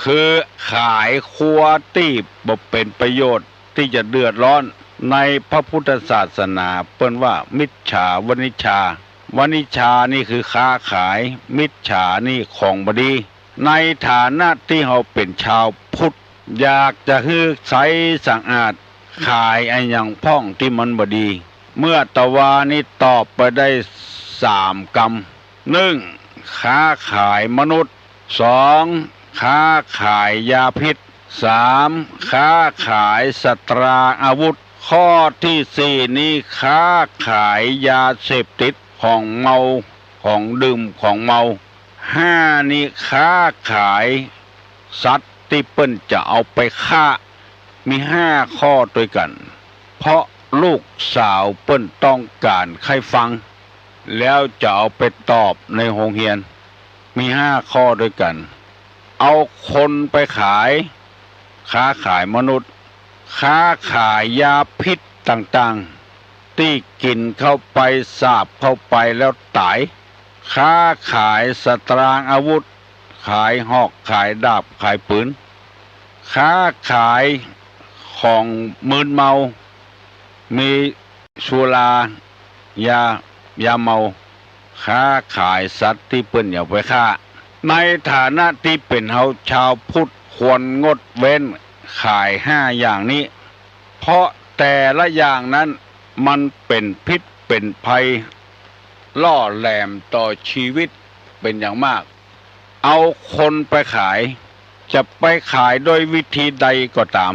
คือขายครัวตี้บ่เป๋นประโยชน์ ตี้จะเดือดร้อน ในพระพุทธศาสนาเปิ้นว่ามิจฉาวณิชชา วณิชชานี่คือค้าขาย มิจฉานี่ของบ่ดี ในฐานะตี้เฮาเป๋นชาวพุทธ อยากจะหื้อใสสะอาด ขายอะหยังพ่องตี้มันบ่ดี เมื่อตะวานี้ตอบไปได้สามกำ นึ่ง ค้าขายมนุษย์ สอง ค้าขายยาพิษ สาม ค้าขายสัตราอาวุธ ข้อตี้สี่นี้ ค้าขายยาเสพติด ของเมา ของดื่มของเมา ห้านี้ ค้าขายสัตว์ตี้เปิ้นจะเอาไปฆ่า มีห้าข้อตวยกั๋น เพราะลูกสาวเปิ้นต้องก๋านใค่ฟัง แล้วจะเอาไปตอบในโฮงเฮียน มีห้าข้อตวยกั๋น เอาคนไปขาย ค้าขายมนุษย์ ค้าขายยาพิษต่างๆ ตี้กิ๋นเข้าไป สาบเข้าไปแล้วต๋าย ค้าขายสตรางอาวุธ ขายหอก ขายดาบ ขายปืน ค้าขายของมึนเมา มีสุรา ยา ยาเมา ค้าขายสัตว์ตี้เปิ้นเอาไปฆ่า ในฐานะตี้เป๋นเฮาจาวพุทธควรงดเว้นขายห้าอย่างนี้ เพราะแต่ละอย่างนั้นมันเป๋นพิษเป๋นภัย ล่อแหลมต่อชีวิตเป๋นอย่างมาก เอาคนไปขาย จะไปขายด้วยวิธีใดก็ต๋าม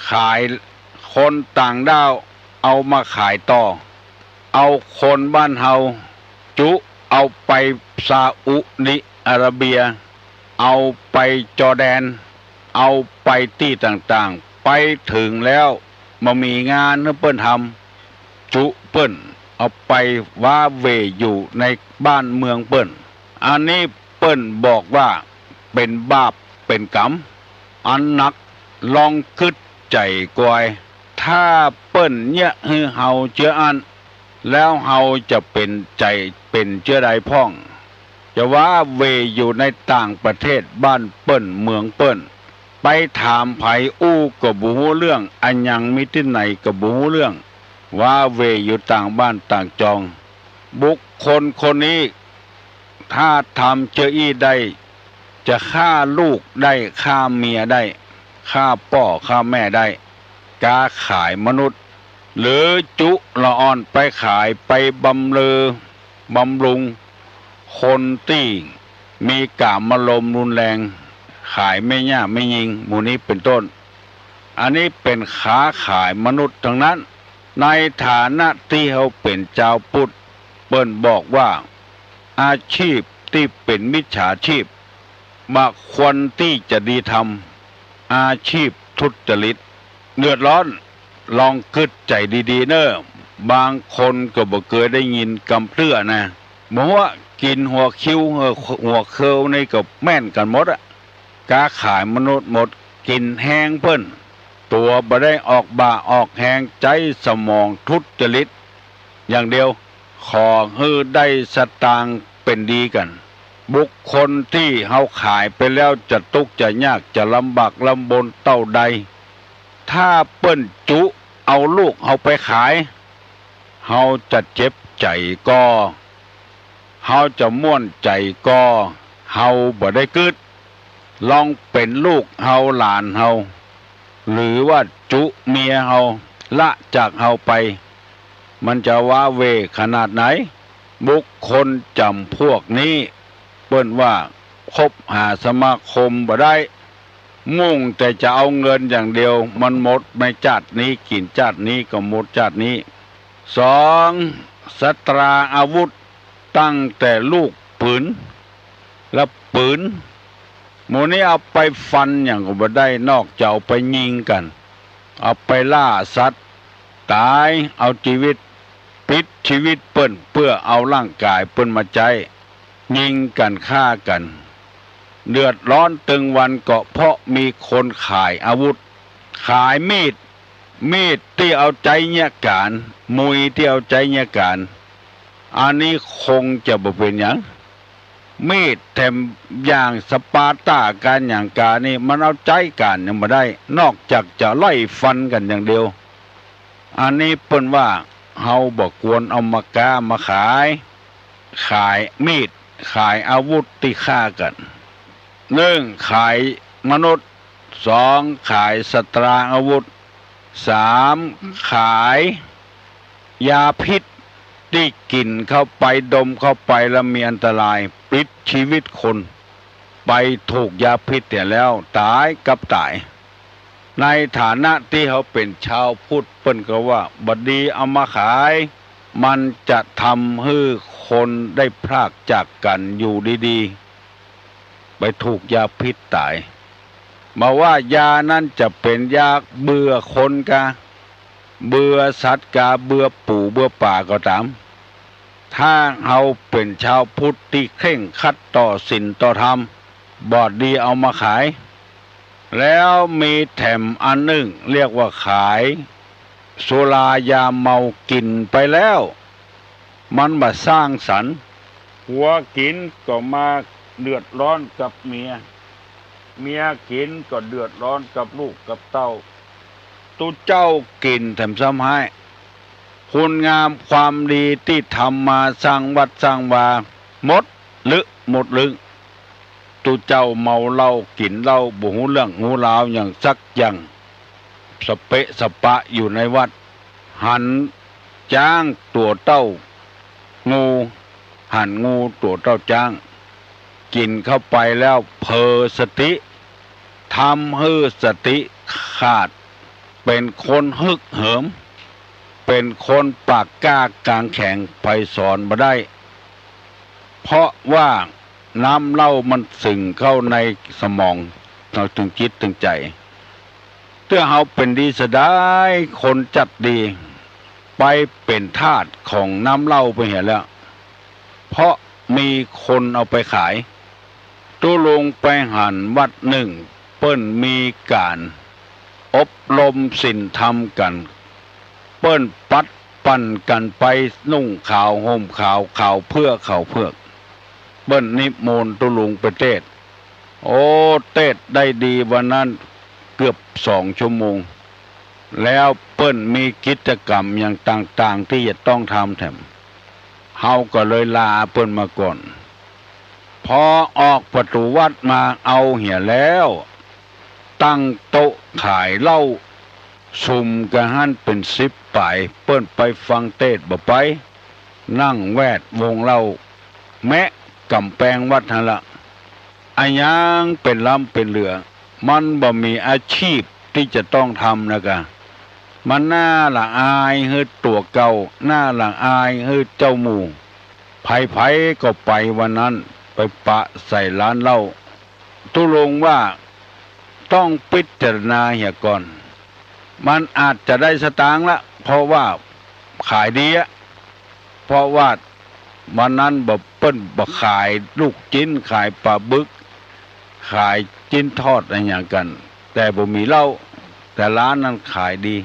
ขายคนต่างด้าวเอามาขายต่อ เอาคนบ้านเฮา จุเอาไปซาอุดิอาระเบีย เอาไปจอร์แดน เอาไปตี้ต่างๆ ไปเถิงแล้วบ่มีงานหื้อเปิ้นทำ จุเปิ้นเอาไปว้าเหว่อยู่ในบ้านเมืองเปิ้น อันนี้เปิ้นบอกว่าเป๋นบาปเป๋นก๋รรมอันหนัก ลองกึ๊ดใจ๋กวย ถ้าเปิ้นเยียะหื้อเฮาเจื้ออั้น แล้วเฮาจะเป๋นใจ๋เป๋นเจื้อใดพ่อง จะว้าเหว่อยู่ในต่างประเทศบ้านเปิ้นเมืองเปิ้น ไปถามใผอู้ก็บ่ฮู้เรื่อง อะหยังมีตี้ไหนก็บ่ฮู้เรื่อง ว้าเหว่อยู่ต่างบ้านต่างจอง บุคคลคนนี้ ถ้าทำเจ้าอี้ได้ จะฆ่าลูกได้ ฆ่าเมียได้ ฆ่าป้อฆ่าแม่ได้ ก๊าขายมนุษย์ หรือจุละอ่อนไปขาย ไปบำเรอบำรุงคนตี้มีกามารมณ์รุนแรง ขายแม่หญ้าแม่ญิง หมู่นี้เป๋นต้น อันนี้เป๋นค้าขายมนุษย์ตังนั้น ในฐานะตี้เฮาเป๋นจาวพุทธ เปิ้นบอกว่า อาชีพตี้เป๋นมิจฉาชีพ บ่ควรตี้จะดีทำ อาชีพทุจริต เดือดร้อน ลองกึ๊ดใจ๋ดีๆ เน่อ บางคนก็บ่เกยได้ยินกำเตื้อนะ บ่ฮู้ว่ากิ๋นหัวคิว หัวเคิวนี่ก็แม่นกั๋นหมดอะ ก๊าขายมนุษย์หมด กิ๋นแฮงเปิ้น ตั๋วบ่ได้ออกบ่าออกแฮง ใจ๊สมองทุจริตอย่างเดียว ขอหื้อได้สตางค์เป๋นดีกั๋น บุคคลตี้เฮาขายไปแล้วจะตุ๊กข์จะยากจะลำบากลำบนเต้าใด ถ้าเปิ้นจุเอาลูกเฮาไปขาย เฮาจะเจ็บใจ๋ก่อ เฮาจะม่วนใจ๋ก่อ เฮาบ่ได้กึ๊ด ลองเป๋นลูกเฮาหลานเฮา หรือว่าจุเมียเฮาละจากเฮาไป มันจะว้าเหว่ขนาดไหน บุคคลจ๋ำพวกนี้ เปิ้นว่าคบหาสมาคมบ่ได้ มุ่งแต่จะเอาเงินอย่างเดียว มันหมดในจาตินี้ กิ๋นจาตินี้ก็หมดจาตินี้ สอง สตราอาวุธ ตั้งแต่ลูกปืน และปืน หมู่นี้เอาไปฟันหยังก็บ่ได้ นอกจากเอาไปยิงกั๋น เอาไปล่าสัตว์ ต๋าย เอาจีวิต ปิดจีวิตเปิ้น เปื้อเอาร่างก๋ายเปิ้นมาใจ๊ ยิงกั๋นฆ่ากั๋น เดือดร้อนตึงวันก็เพราะมีคนขายอาวุธ ขายมีด มีดตี้เอาใจ๊เยียะก๋าน มุยตี้เอาใจ๊เยียะก๋าน อันนี้คงจะบ่เป๋นหยัง มีดแถมอย่างสปาร์ตาก๋านหยังก๋านนี่ มันเอาใจ๊ก๋านหยังบ่ได้ นอกจากจะไล่ฟันกั๋นอย่างเดียว อันนี้เปิ้นว่าเฮาบ่ควรเอามาก๊ามาขาย ขายมีด ขายอาวุธตี้ฆ่ากั๋น นึ่ง ขายมนุษย์ สอง ขายสตราอาวุธ สาม ขายยาพิษตี้กิ๋นเข้าไป ดมเข้าไปแล้วมีอันตราย ปิดจีวิตคน ไปถูกยาพิษเหียแล้วต๋ายกับต๋าย ในฐานะตี้เฮาเป๋นจาวพุทธ เปิ้นก็ว่าบ่ดีเอามาขาย มันจะทำหื้อ คนได้พรากจากกั๋นอยู่ดีๆ ไปถูกยาพิษต๋าย บ่ว่ายานั้นจะเป๋นยาเบื่อคนกา เบื่อสัตว์กา เบื่อปู่เบื่อป่าก็ต๋าม ถ้าเฮาเป๋นชาวพุทธตี้เคร่งครัดต่อศีลต่อธรรม บ่ดีเอามาขาย แล้วมีแถมอันนึ่งเรียกว่าขายสุรายาเมา กิ๋นไปแล้ว มันบ่สร้างสรรค์ ผัวกิ๋นก็มาเดือดร้อนกับเมีย เมียกิ๋นก็เดือดร้อนกับลูกกับเต้า ตุ๊เจ้ากิ๋นแถมซ้ำฮ้าย คุณงามความดีตี้ทำมาสร้างวัดสร้างวา หมดลึหมดลึง ตุ๊เจ้าเมาเหล้ากิ๋นเหล้าบ่ฮู้เรื่องฮู้ราวหยังสักอย่าง สะเปะสะปะอยู่ในวัด หันจ๊างตั๋วเต้า งู หันงูตั๋วเต้าจ๊าง กิ๋นเข้าไปแล้วเผลอสติ ทำหื้อสติขาด เป๋นคนฮึกเหิม เป๋นคนปากกล้ากางแข็ง ใผสอนบ่ได้ เพราะว่าน้ำเหล้ามันสิงเข้าในสมอง เฮาตึงจิตตึงใจ๋ เตื้อเฮาเป๋นดีเสียดาย คนจัดดี ไปเป๋นทาสของน้ำเหล้าไปเหียแล้ว เพราะมีคนเอาไปขาย ตุ๊ลุงไปหันวัดนึ่ง เปิ้นมีก๋านอบรมศีลธรรมกั๋น เปิ้นปัดปั่นกั๋นไปนุ่งขาวห่มขาว ขาวเผือก ขาวเผือก เปิ้นนิมนต์ตุ๊ลุงไปเตสน์ โอ้ เตสน์ได้ดีวันนั้นเกือบสองชั่วโมง แล้วเปิ้นมีกิจกรรมอย่างต่างๆ ตี้จะต้องทำแถม เฮาก็เลยลาเปิ้นมาก่อน พอออกประตู๋วัดมาเอาเหียแล้ว ตั้งโต๊ะขายเหล้า สุมกั๋นหั้นเป๋นสิบป๋าย เปิ้นไปฟังเตสน์บ่ไป นั่งแวดวงเหล้า แมะก๋ำแปงวัดหั้นละ อะหยังเป๋นล้ำเป๋นเหลือ มันบ่มีอาชีพตี้จะต้องทำนะกา มันน่าละอายหื้อตั๋วเก่า น่าละอายหื้อเจ้าหมู่ ใผๆ ก็ไปวันนั้น ไปปะใส่ร้านเหล้า ตุ๊ลุงว่าต้องพิจารณาเหียก่อน มันอาจจะได้สตางค์ละ เพราะว่าขายดีอะ เพราะว่าวันนั้นบ่ เปิ้นบ่ขายลูกจิ๊น ขายป๋าบึก ขายจิ๊นทอดอะหยังกั๋น แต่บ่มีเหล้า แต่ร้านนั้นขายดี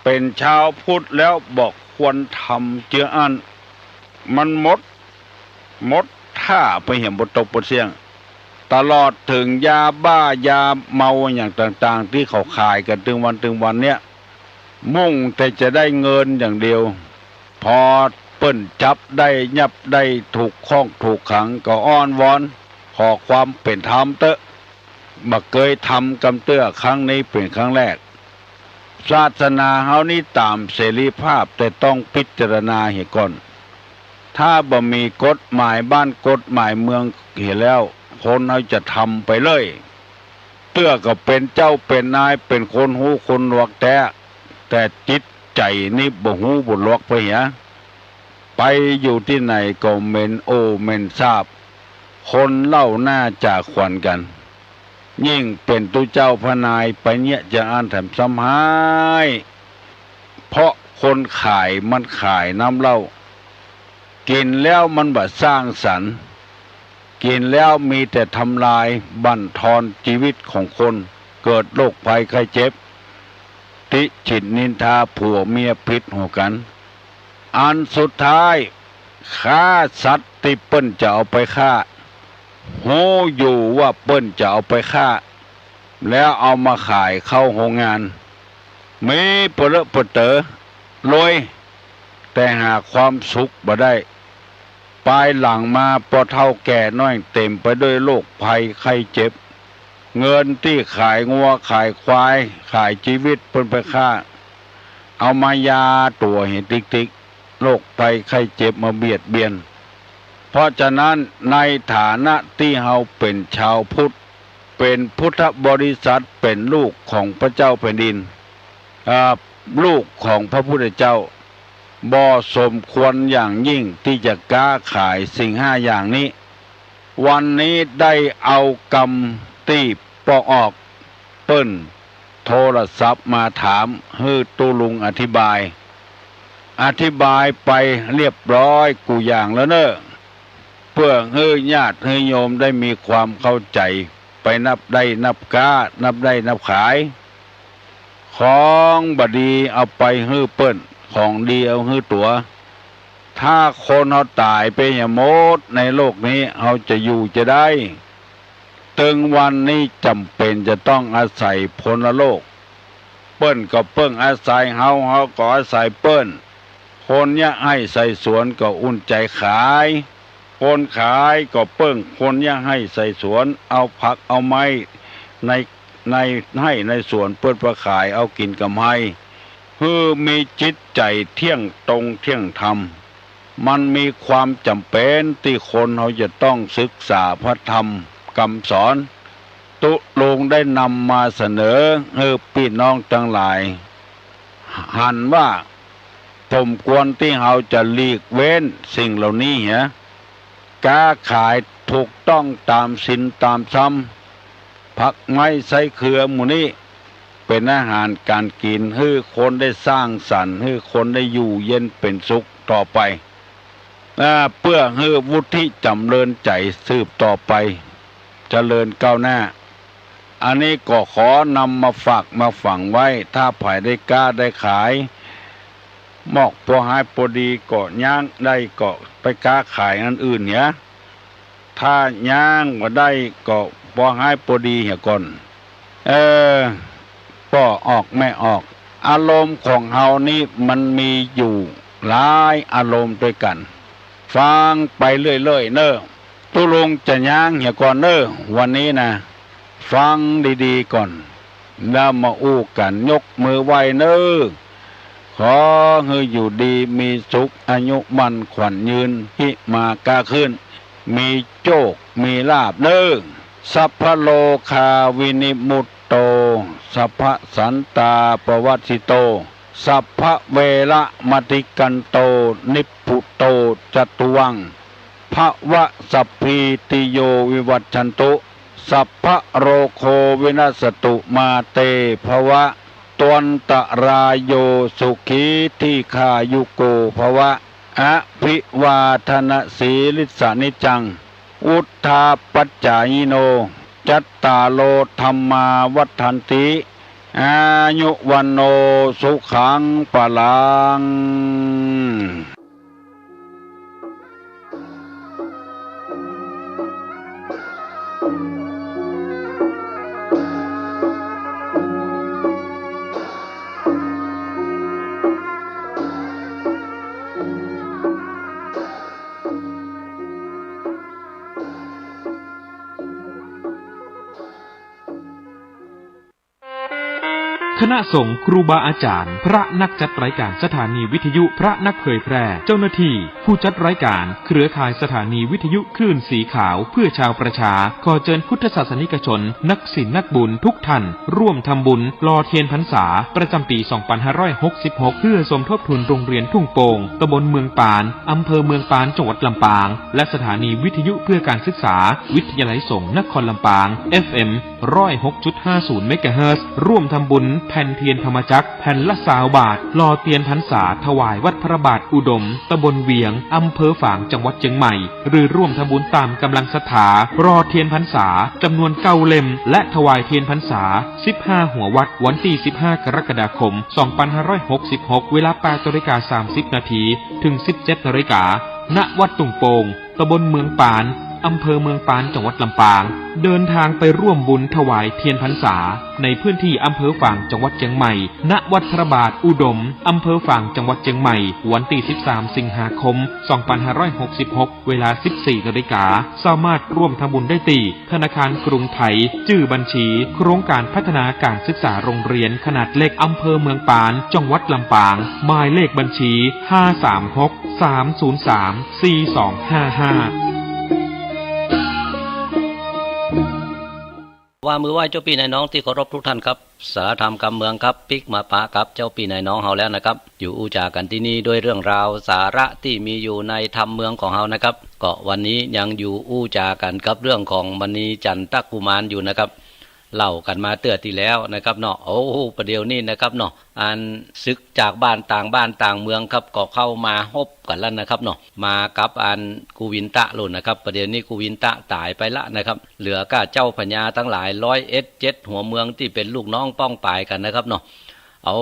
เป๋นชาวพุทธแล้วบ่ควรทำเจื้ออั้น มันหมด หมดท่าไปเหียบ่ตกบ่เสี้ยง ตลอดเถิงยาบ้ายาเมาอะหยังต่างๆ ตี้เขาขายกั๋นตึงวันตึงวันเนี้ย มุ่งแต่จะได้เงินอย่างเดียว พอเปิ้นจับได้ยับได้ถูกข้องถูกขังก็อ้อนวอนขอความเป๋นธรรมเต๊อะ บ่เกยทำกำเตื้อ ครั้งนี้เป๋นครั้งแรก ศาสนาเฮานี้ต๋ามเสรีภาพ แต่ต้องพิจารณาเหียก่อน ถ้าบ่มีกฎหมายบ้านกฎหมายเมืองเหียแล้ว คนเฮาจะทำไปเลย เตื้อก็เป๋นเจ้าเป๋นนาย เป๋นคนฮู้คนหนวกแต๊ แต่จิตใจ๋นี่บ่ฮู้บ่หนวกไปเหีย ไปอยู่ตี้ไหนก็เหม็นโอเหม็นซาบ คนเล่าหน้าจ่าขวัญกั๋น ยิ่งเป๋นตุ๊เจ้าพระนายไปเยียะจาอั้นแถมซ้ำฮ้าย เพราะคนขายมันขายน้ำเหล้า กิ๋นแล้วมันบ่สร้างสรรค์ กิ๋นแล้วมีแต่ทำลายบั่นทอนจีวิตของคน เกิดโรคภัยไข้เจ็บ ติฉินนินทาผัวเมียผิดหัวกั๋น อันสุดท้าย ฆ่าสัตว์ตี้เปิ้นจะเอาไปฆ่า ฮู้อยู่ว่าเปิ้นจะเอาไปฆ่า แล้วเอามาขายเข้าโฮงงาน มีปะเลอะปะเต๋อ รวย แต่หาความสุขบ่ได้ ปายหลังมาปอเฒ่าแก่น้อยเต๋มไปด้วยโรคภัยไข้เจ็บ เงินตี้ขายงัวขายควาย ขายจีวิตเปิ้นไปฆ่า เอามายาตั๋วเหียติ๊กๆ โรคภัยไข้เจ็บมาเบียดเบียน เพราะฉะนั้นในฐานะตี้เฮาเป๋นชาวพุทธ เป๋นพุทธบริษัท เป๋นลูกของพระเจ้าแผ่นดิน อ่า ลูกของพระพุทธเจ้า บ่สมควรอย่างยิ่งตี้จะก๊าขายสิ่งห้าอย่างนี้ วันนี้ได้เอากำตี้ป้อออก เปิ้นโทรศัพท์มาถามหื้อตุ๊ลุงอธิบาย อธิบายไปเรียบร้อยกู้อย่างแล้วเน่อ เปื้อหื้อญาติหื้อโยมได้มีความเข้าใจ๋ ไปนับได้นับก๊า นับได้นับขาย ของบ่ดีเอาไปหื้อเปิ้น ของดีเอาหื้อตั๋ว ถ้าคนเฮาต๋ายไปเหียหมดในโลกนี้ เฮาจะอยู่จาใด ตึงวันนี้จ๋ำเป๋นจะต้องอาศัยพลโลก เปิ้นก็เปิ้งอาศัยเฮา เฮาก็อาศัยเปิ้น คนเยียะไฮ่ใส่สวนก็อุ่นใจ๋ขาย คนขายก็เปิ้งคนเยียะไฮ่ใส่สวน เอาผักเอาไม้ใน ในไฮ่ในสวนเปิ้นไปขายเอากิ๋นกำไร หื้อมีจิตใจ๋เที่ยงตรงเที่ยงธรรม มันมีความจ๋ำเป๋นตี้คนเฮาจะต้องศึกษาพระธรรมกำสอน ตุ๊ลุงได้นำมาเสนอหื้อปี้น้องตังหลายหันว่า สมควรตี้เฮาจะหลีกเว้นสิ่งเหล่านี้เหีย ก๊าขายถูกต้องต๋ามศีลต๋ามธรรม ผักไม้ไส้เขือหมู่นี้ เป๋นอาหารก๋านกิ๋น หื้อคนได้สร้างสรรค์ หื้อคนได้อยู่เย็นเป๋นสุขต่อไป อ่า เปื้อหื้อวุฒิจ๋ำเริญใจ๋สืบต่อไป เจริญก้าวหน้า อันนี้ก็ขอนำมาฝากมาฝังไว้ ถ้าใผได้ก๊าได้ขาย มอกปอฮ้ายปอดีก็ย้างได้ก็ไปก๊าขายอันอื่นเหีย ถ้าย้างบ่ได้ก็ปอฮ้ายปอดีเหียก่อน เออ ป้อออกแม่ออก อารมณ์ของเฮานี้มันมีอยู่หลายอารมณ์ตวยกั๋น ฟังไปเรื่อยๆ เน่อ ตุ๊ลุงจะย้างเหียก่อนเน่อ วันนี้นะ ฟังดีๆ ก่อน แล้วมาอู้กั๋น ยกมือไหว้เน่อ ขอหื้ออยู่ดีมีสุข อายุมั่นขวัญยืน หิมาก้าขึ้น มีโจคมีลาภเน่อ สัพพะโรคาวินิมุตโต สัพพะสันตาปวัสสิโต สัพพะเวระมะติกันโต นิพพุโต จัตตุวัง ภะวะ สัพพีติโย วิวัชชันตุ สัพพะโรโค วินัสสตุ มาเต ภะวะตวันตะราโย สุขี ทีฆายุโก ภะวะ อภิวาทะนะสีลิสสะนิจจัง วุฑฒาปัจจายิโน จัตตาโร ธัมมา วัฑฒันติ อายุ วัณโณ สุขัง พะลัง คณะสงฆ์ ครูบาอาจารย์ พระนักจัดรายการสถานีวิทยุ พระนักเผยแพร่ เจ้าหน้าที่ ผู้จัดรายการ เครือข่ายสถานีวิทยุคลื่นสีขาวเพื่อชาวประชา ขอเจิญพุทธศาสนิกชน นักศีลนักบุญทุกท่าน ร่วมทำบุญหล่อเทียนพรรษา ประจำปี๋ สองปันห้าร้อยหกสิบหก เพื่อสมทบทุนโรงเรียนทุ่งโป่ง ตำบลเมืองปาน อำเภอเมืองปาน จังหวัดลำปาง และสถานีวิทยุเพื่อการศึกษา วิทยาลัยสงฆ์นครลำปาง เอฟเอ็ม ร้อยหกจุดห้าศูนย์ เมกะเฮิรตซ์ ร่วมทำบุญแผ่นเทียนธรรมจักร แผ่นละซาวบาท หล่อเตียนพรรษาถวายวัดพระบาทอุดม ตำบลเวียง อำเภอฝาง จังหวัดเจียงใหม่ หรือร่วมทำบุญตามกำลังศรัทธา หล่อเทียนพรรษาจำนวนเก้าเล่ม และถวายเทียนพรรษา สิบห้า หัววัด วันตี้ สิบห้า กรกฎาคม สองปันห้าร้อยหกสิบหก เวลา แปดนาฬิกา สามสิบนาที ถึง สิบเจ็ดนาฬิกา ณ วัดทุ่งโป่ง ตำบลเมืองปาน อำเภอเมืองปาน จังหวัดลำปาง เดินทางไปร่วมบุญถวายเทียนพรรษา ในพื้นที่อำเภอฝาง จังหวัดเจียงใหม่ ณ วัดพระบาทอุดม อำเภอฝาง จังหวัดเจียงใหม่ วันตี้ สิบสาม สิงหาคม สองปันห้าร้อยหกสิบหก เวลา สิบสี่นาฬิกา สามารถร่วมทำบุญได้ตี้ธนาคารกรุงไทย จื้อบัญชี โครงการพัฒนาการศึกษาโรงเรียนขนาดเล็ก อำเภอเมืองปาน จังหวัดลำปาง หมายเลขบัญชี ห้าสามหก สามศูนย์สาม สี่สองห้าห้า ว่ามือไหว้เจ้าปี้นายน้องตี้เคารพทุกท่านครับ สาระธรรมกำเมืองครับ ปิ๊กมาปะกับเจ้าปี้นายน้องเฮาแล้วนะครับ อยู่อู้จ๋ากั๋นตี้นี่ด้วยเรื่องราวสาระตี้มีอยู่ในธรรมเมืองของเฮานะครับ ก็วันนี้ยังอยู่อู้จ๋ากั๋นกับเรื่องของมณีจันทกุมารอยู่นะครับ เล่ากั๋นมาเตื้อตี้แล้วนะครับเนาะ โอ้โห ประเดี๋ยวนี้นะครับเนาะ อันศึกจากบ้านต่างบ้านต่างเมืองครับ ก็เข้ามาฮบกั๋นแล้วนะครับเนาะ มากับอันกุวินตะโลดนะครับ ประเดี๋ยวนี้กุวินตะต๋ายไปละนะครับ เหลือก้าเจ้าพญาตังหลายร้อยเอ็ดเจ็ดหัวเมืองตี้เป๋นลูกน้องป้องป่ายกั๋นนะครับเนาะ เอา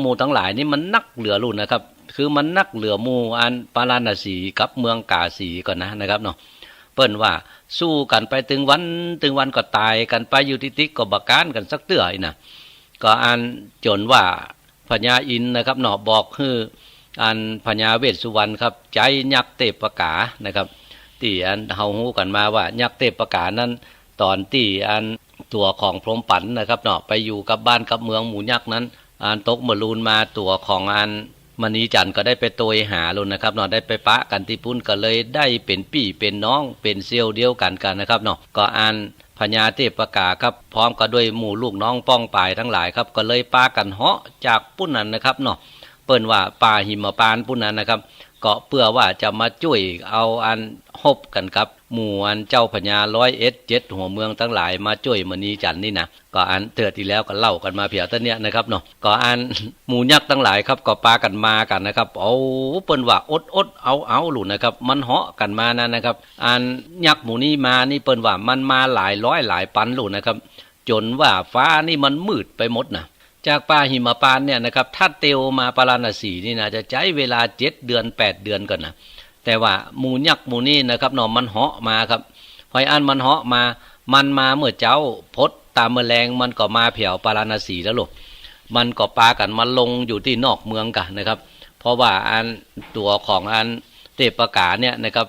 หมู่ตังหลายนี่มันนักเหลือโลดนะครับ คือมันนักเหลือหมู่อันปาราณสีกับเมืองกาสีก่อนนะ นะครับเนาะ เปิ้นว่าสู้กั๋นไปตึงวันตึงวันก็ต๋ายกั๋นไปอยู่ติ๊กๆ ก็บ่ก๊านกั๋นสักเตื้ออี้นะ ก็อันจ๋นว่าพญาอินทร์นะครับเนาะ บอกหื้ออันพญาเวสสุวรรณครับ ใจ๊ยักษ์เทพกานะครับ ตี้อันเฮาฮู้กั๋นมาว่ายักษ์เทพกานั้น ต๋อนตี้อันตั๋วของพรหมปันนะครับเนาะ ไปอยู่กับบ้านกับเมืองหมู่ยักษ์นั้น อันตกมะลูนมาตั๋วของอันมณีจันทร์ก็ได้ไปโตยหาโลดนะครับเนาะ ได้ไปปะกั๋นตี้ปุ้น ก็เลยได้เป๋นปี้เป๋นน้อง เป๋นเซี่ยวเดียวกั๋นกั๋นนะครับเนาะ ก็อันพญาเทพกาครับ พร้อมกับด้วยหมู่ลูกน้องป้องป่ายตังหลายครับ ก็เลยปากั๋นเหาะจากปุ้นนั้นนะครับเนาะ เปิ้นว่าป่าหิมพานต์ปุ้นนั้นนะครับ ก็เปื้อว่าจะมาจ้วยเอาอันฮบกั๋นกับหมู่อันเจ้าพญาร้อยเอ็ดเจ็ดหัวเมืองตังหลาย มาจ้วยมณีจันทร์นี่นะ ก็อันเตื้อตี้แล้วก็เล่ากั๋นมาเปียงเต้าเนี้ยนะครับเนาะ ก็อันหมู่ยักษ์ตังหลายครับ ก็ปากั๋นมากั๋นนะครับ เอา เปิ้นว่าอดๆ เอาๆ โลดนะครับ มันเหาะกั๋นมานั้นนะครับ อันยักษ์หมู่นี้มานี่เปิ้นว่ามันมาหลายร้อยหลายปันโลดนะครับ จ๋นว่าฟ้านี่มันมืดไปหมดนะ จากป่าหิมพานต์เนี่ยนะครับ ถ้าเตียวมาปาราณสีนี่นะ จะใจ๊เวลาเจ็ดเดือนแปดเดือนก่อนนะ แต่ว่าหมู่ยักษ์หมู่นี้นะครับเนาะ มันเหาะมาครับ หอยอันมันเหาะมา มันมาเมื่อเจ๊า พดต๋ามเมื่อแลงมันก็มาแผวปาราณสีแล้วโลด มันก็ปากั๋นมาลงอยู่ตี้นอกเมืองกั๋นนะครับ เพราะว่าอันตั๋วของอันเทพกาเนี่ยนะครับ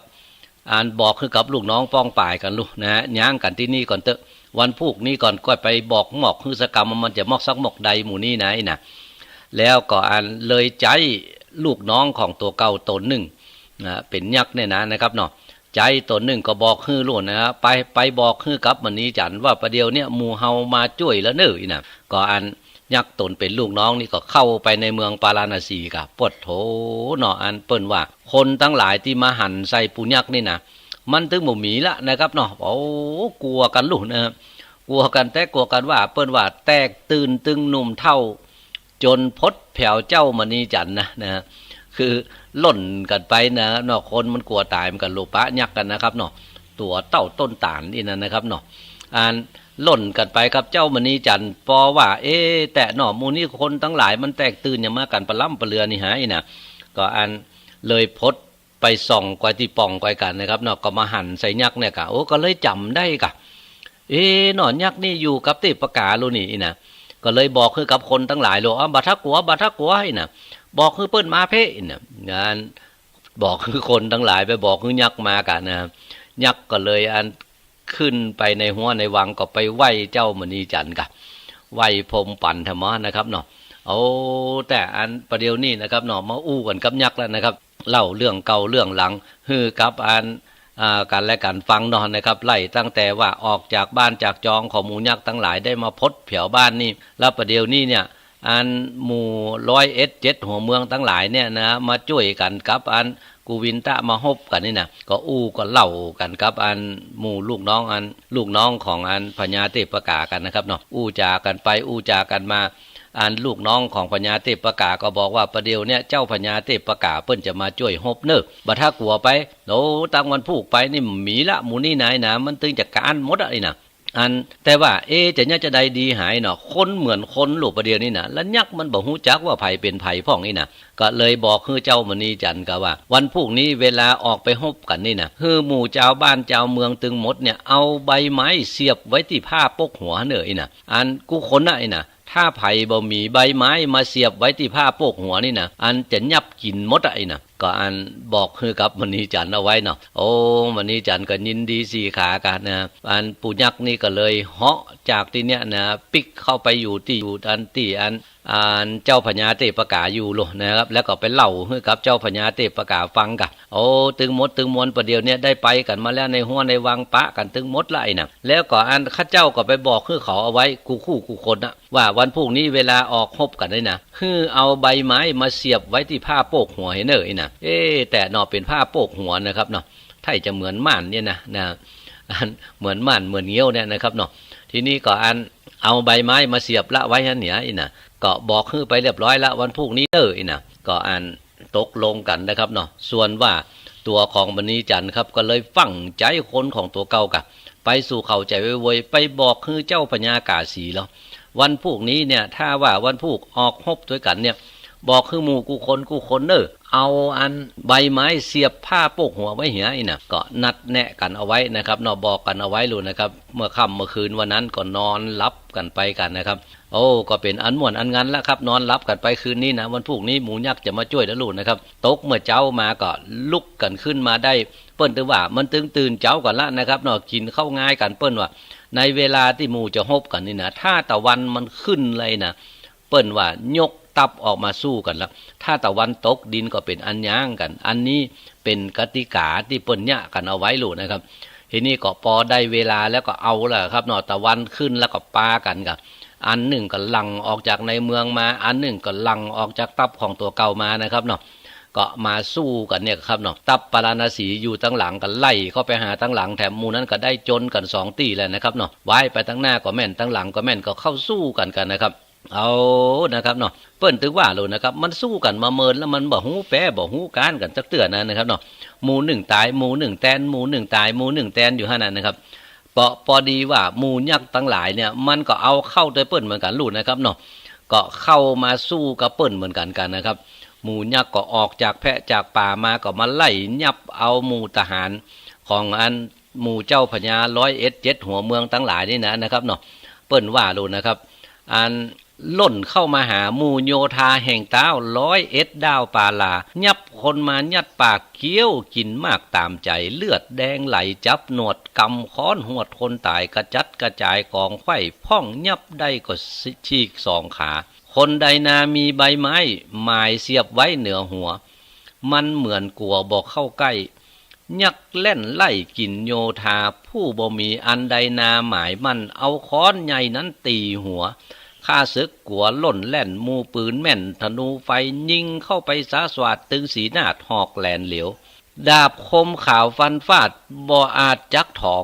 อันบอกหื้อกับลูกน้องป้องป่ายกั๋นโลดนะฮะ ย้างกั๋นตี้นี่ก่อนเต๊อะ วันพูกนี้ก่อนก้อยไปบอกหมอกหื้อสักกำ มันจะมอกสักหมอกใดหมู่นี้นะอี้นะ แล้วก็อันเลยใจ๊ลูกน้องของตั๋วเก่าต๋นนึ่งนะ เป๋นยักษ์เนี่ยนะ นะครับเนาะ ใจ๊ต๋นนึ่งก็บอกหื้อโลดนะฮะ ไป ไปบอกหื้อกับมณีจันทร์ว่าประเดี๋ยวเนี่ยหมู่เฮามาจ้วยแล้วเน่ออี้นะ ก็อันยักษ์ต๋นเป๋นลูกน้องนี่ก็เข้าไปในเมืองปาราณสีกะ ปวดโถเนาะ อันเปิ้นว่าคนตังหลายตี้มาหันใส่ปู่ยักษ์นี่นะ มันตึงบ่มีละนะครับเนาะ โอ้ กั๋วกั๋นโลดนะ กั๋วกั๋นแต๊กั๋วกั๋นว่า เปิ้นว่าแตกตื่นตึงหนุ่มเฒ่า จ๋นพดแผวเจ้ามณีจันทร์นะ นะ คือล่นกั๋นไปนะเนาะ คนมันกั๋วต๋ายมันก็หลบปะยักษ์กั๋นนะครับเนาะ ตั๋วเต้าต้นต๋าลอี้นั้นนะครับเนาะ อันล่นกั๋นไปครับ เจ้ามณีจันทร์ปอว่า เอ๊ะ แต๊เนาะ หมู่นี้คนตังหลายมันแตกตื่นหยังมากั๋นปะล้ำปะเลือนี่หาอี้นะ ก็อันเลยพดไปส่องก้อยตี้ป่องก้อยกั๋นนะครับเนาะ ก็มาหันใส่ยักษ์เนี่ยกะ โอ้ ก็เลยจ๋ำได้กะ เอ๊ะเนาะ ยักษ์นี่อยู่กับเทพกาโลนี่อี้นะ ก็เลยบอกหื้อกับคนตังหลายโล อ้าว บ่ถ้ากั๋ว บ่ถ้ากั๋วอี้นะ บอกหื้อเปิ้นมาเพ่อี้นะ อันบอกหื้อคนตังหลายไปบอกหื้อยักษ์มากะนะ ยักษ์ก็เลยอันขึ้นไปในฮั้วในวังก็ไปไหว้เจ้ามณีจันทร์กะ ไหว้พรหมปันธมะนะครับเนาะ โอ้ แต่อันประเดี๋ยวนี้นะครับเนาะ มาอู้กั๋นกับยักษ์แล้วนะครับ เล่าเรื่องเก่าเรื่องหลังหื้อกับอัน อ่า กั๋นและกั๋นฟังเนาะนะครับ ไล่ตั้งแต่ว่าออกจากบ้านจากจองของหมู่ยักษ์ตังหลายได้มาพดแผวบ้านนี่ แล้วประเดี๋ยวนี้เนี่ย อันหมู่ร้อยเอ็ดเจ็ดหัวเมืองตังหลายเนี่ยนะ มาจ้วยกั๋นกับอันกุวินตะมาฮบกั๋นนี่นะ ก็อู้ก็เล่ากั๋นกับอันหมู่ลูกน้องอัน ลูกน้องของอันพญาเทพกากั๋นนะครับเนาะ อู้จ๋ากั๋นไปอู้จ๋ากั๋นมา อันลูกน้องของพญาเทพกาก็บอกว่าประเดี๋ยวเนี่ยเจ้าพญาเทพกาเปิ้นจะมาจ้วยฮบเน่อ บ่ถ้ากั๋วไป โอ้ ตั้งวันพูกไปนี่มีละหมู่นี้นายนะ มันตึงจะก๊านหมดอะอี้นะ อัน แต่ว่า เอ๊ะ จะเยียะจาใดดีหายเนาะ คนเหมือนคนโลดประเดี๋ยวนี้นะ แล้วยักษ์มันบ่ฮู้จักว่าใผเป๋นใผพ่องอี้นะ ก็เลยบอกหื้อเจ้ามณีจันทร์กะว่า วันพูกนี้เวลาออกไปฮบกั๋นนี่นะ หื้อหมู่จาวบ้านจาวเมืองตึงหมดเนี่ย เอาใบไม้เสียบไว้ตี้ผ้าโปกหัวเน่ออี้นะ อันกู้คนนะอี้นะ ถ้าใผบ่มีใบไม้มาเสียบไว้ตี้ผ้าโปกหัวนี่นะ อันจะยับกิ๋นหมดอะอี้นะ ก็อันบอกหื้อกับมณีจันทร์เอาไว้เนาะ โอ้ มณีจันทร์ก็ยินดีสี่ขากั๋นนะ อันปู่ยักษ์นี่ก็เลยเหาะจากตี้เนี้ยนะ ปิ๊กเข้าไปอยู่ตี้ อยู่อันตี้อัน อันเจ้าพญาเตปกาอยู่โลนะครับ แล้วก็ไปเล่าหื้อกับเจ้าพญาเตปกาฟังก่ะ โอ้ ตึงหมดตึงมวลประเดี๋ยวเนี้ยได้ไปกั๋นมาแล้วในฮั้วในวังปะกั๋นตึงหมดละไอ้นะ แล้วก็อันข้าเจ้าก็ไปบอกหื้อเขาเอาไว้กู้คู่กู้คนนะ ว่าวันพูกนี้เวลาออกฮบกั๋นนี่นะ หื้อเอาใบไม้มาเสียบไว้ตี้ผ้าโปกหัวหื้อเน่อไอ้นะ เอ๊ะ แต่เนาะเป๋นผ้าโปกหัวนะครับเนาะ ถ้าจะเหมือนม่านเนี่ยนะ นะ อันเหมือนม่านเหมือนเงี้ยวเนี่ยนะครับเนาะ ทีนี้ก็อันเอาใบไม้มาเสียบละไว้หั้นเนี่ยไอ้นะ ก็บอกหื้อไปเรียบร้อยละ วันพูกนี้เน่อไอ้นะ ก็อันตกลงกั๋นนะครับเนาะ ส่วนว่าตั๋วของมณีจันทร์ครับ ก็เลยฟั่งใจ๋คนของตั๋วเก่าก่ะ ไปสู่เขาใจ๋เวยๆ ไปบอกหื้อเจ้าพญากาสีแล้ว วันพูกนี้เนี่ย ถ้าว่าวันพูกออกฮบตวยกั๋นเนี่ย บอกหื้อหมู่กู้คนกู้คนเน่อ เอาอันใบไม้เสียบผ้าโปกหัวไว้เหียไอ้นะ ก็นัดแนะกั๋นเอาไว้นะครับเนาะ บอกกั๋นเอาไว้ลูกนะครับ เมื่อค่ำเมื่อคืนวันนั้นก็นอนหลับกั๋นไปกั๋นนะครับ โอ้ ก็เป๋นอันม่วนอันงันละครับ นอนหลับกั๋นไปคืนนี้นะ วันพูกนี้หมู่ยักษ์จะมาจ้วยแล้วลูกนะครับ ตกเมื่อเจ๊ามาก็ลุกกั๋นขึ้นมาได้ เปิ้นตึงว่ามันตึงตื่นเจ๊ากั๋นละนะครับเนาะ กิ๋นข้าวงายกั๋น เปิ้นว่า ในเวลาตี้หมู่จะฮบกั๋นนี่นะ ถ้าตะวันมันขึ้นเลยนะ เปิ้นว่ายกทัพออกมาสู้กั๋นละ ถ้าตะวันตกดินก็เป๋นอันย้างกั๋น อันนี้เป๋นกติกาตี้เปิ้นเยียะกั๋นเอาไว้ลูกนะครับ ทีนี้ก็ปอได้เวลาแล้วก็เอาละครับเนาะ ตะวันขึ้นแล้วก็ปากั๋นก่ะ อันนึ่งก็หลั่งออกจากในเมืองมา อันนึ่งก็หลั่งออกจากทัพของตั๋วเก่ามานะครับเนาะ ก็มาสู้กั๋นเนี่ยครับเนาะ ทัพปาราณสีอยู่ตังหลังก็ไล่เข้าไปหาตังหลัง แถมหมู่นั้นก็ได้จนกั๋นสองตี้แหละนะครับเนาะ ว้ายไปตังหน้าก็แม่น ตังหลังก็แม่น ก็เข้าสู้กั๋นกั๋นนะครับ เอานะครับเนาะ เปิ้นตึงว่าลูกนะครับ มันสู้กั๋นมาเมินแล้วมันบ่ฮู้แป๊บ่ฮู้ก๋านกั๋นจักเตื้อนะนะครับเนาะ หมู่นึ่งต๋าย หมู่นึ่งแตน หมู่นึ่งต๋าย หมู่นึ่งแตนอยู่หั้นนะนะครับ ปอ ปอดีว่าหมู่ยักษ์ตังหลายเนี่ย มันก็เอาเข้าตวยเปิ้นเหมือนกั๋นลูกนะครับเนาะ ก็เข้ามาสู้กับเปิ้นเหมือนกั๋นกั๋นนะครับ หมู่ยักษ์ก็ออกจากแพะจากป่ามา ก็มาไล่ยับเอาหมู่ทหารของอันหมู่เจ้าพญาร้อยเอ็ดเจ็ดหัวเมืองตังหลายนี่นะ นะครับเนาะ เปิ้นว่าลูกนะครับ อันล่นเข้ามาหาหมู่โยธาแห่งต๊าวร้อยเอ็ดด้าวปาลา ยับคนมายัดปากเคี้ยวกิ๋นมากต๋ามใจ๋ เลือดแดงไหลจับหนวด กำค้อนหวดคนต๋าย กระจัดกระจายกองไขว้ พ่องยับได้ก็ฉีกสองขา คนใดนามีใบไม้หมายเสียบไว้เหนือหัว มันเหมือนกั๋วบ่เข้าใก้ ยักษ์แล่นไล่กิ๋นโยธา ผู้บ่มีอันใดนาหมายมั่น เอาค้อนใหญ่นั้นตี๋หัว ข้าศึกกั๋วล่นแล่น หมู่ปืนแม่นธนูไฟ ยิงเข้าไปสาสวาดตึงสีนาดหอกแหลนเหลียว ดาบคมขาวฟันฟาด บ่อาจจักถอง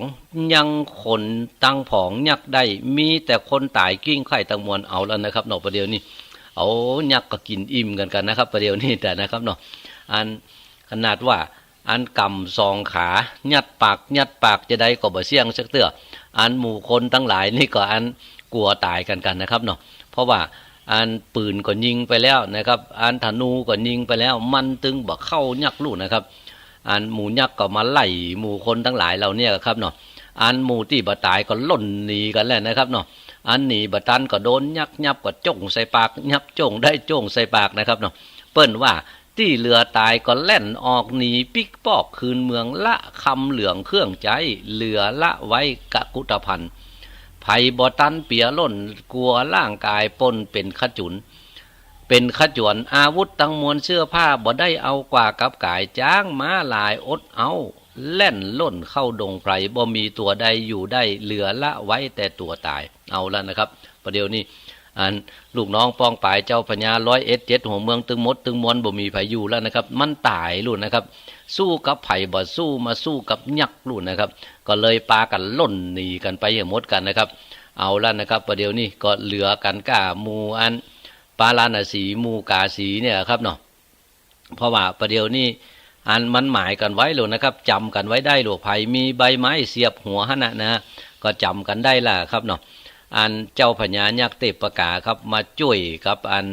ยังขนตังผองยักษ์ได้ มีแต่คนต๋ายกลิ้งไขว้ตังมวล เอาละนะครับเนาะ ประเดี๋ยวนี้ เอา ยักษ์ก็กิ๋นอิ่มกั๋นกั๋นนะครับ ประเดี๋ยวนี้แต่นะครับเนาะ อันขนาดว่า อันกำสองขา ยัดปาก ยัดปากจะใดก็บ่เสี้ยงสักเตื้อ อันหมู่คนตังหลายนี่ก็อันกั๋วต๋ายกั๋นกั๋นนะครับเนาะ เพราะว่าอันปืนก็ยิงไปแล้วนะครับ อันธนูก็ยิงไปแล้ว มันตึงบ่เข้ายักษ์ลูกนะครับ อันหมู่ยักษ์ก็มาไล่หมู่คนตังหลายเหล่านี้ครับเนาะ อันหมู่ตี้บ่ต๋ายก็ล่นหนีกั๋นแหละนะครับเนาะ อันหนีบ่ตันก็โดนยักษ์ยับก็จ้งใส่ปาก ยับจ้งได้จ้งใส่ปากนะครับเนาะ เปิ้นว่า ตี้เหลือต๋ายก็แล่นออกหนีปิ๊กปอกคืนเมือง ละคำเหลืองเครื่องใจ๊ เหลือละไว้กะกุฏภัณฑ์ ไผบ่ตันเปียล่น กั๋วร่างก๋ายปนเป๋นขจุน เป๋นขจวน อาวุธตังมวลเสื้อผ้าบ่ได้เอากว่ากับก๋าย จ๊างม้าลายอดเอา แล่นล่นเข้าดงไพร บ่มีตั๋วใดอยู่ได้ เหลือละไว้แต่ตั๋วต๋าย เอาละนะครับ ประเดี๋ยวนี้ อันลูกน้องป้องปายเจ้าพญาร้อยเอ็ดเจ็ดหัวเมืองตึงหมดตึงมวลบ่มีใผอยู่แล้วนะครับ มันต๋ายลูกนะครับ สู้กับใผบ่สู้ มาสู้กับยักษ์ลูกนะครับ ก็เลยปากั๋นล่นหนีกั๋นไปเหียหมดกั๋นนะครับ เอาละนะครับ ประเดี๋ยวนี้ก็เหลือกั๋นก้าหมู่อันปาราณสีหมู่กาสีเนี่ยครับเนาะ เพราะว่าประเดี๋ยวนี้อันมันหมายกั๋นไว้ลูกนะครับ จ๋ำกั๋นไว้ได้ลูก ใผมีใบไม้เสียบหัวหั้นน่ะนะ ก็จ๋ำกั๋นได้ละครับเนาะ อันเจ้าพญายักษ์เตปกาครับ มาจ้วยกับอัน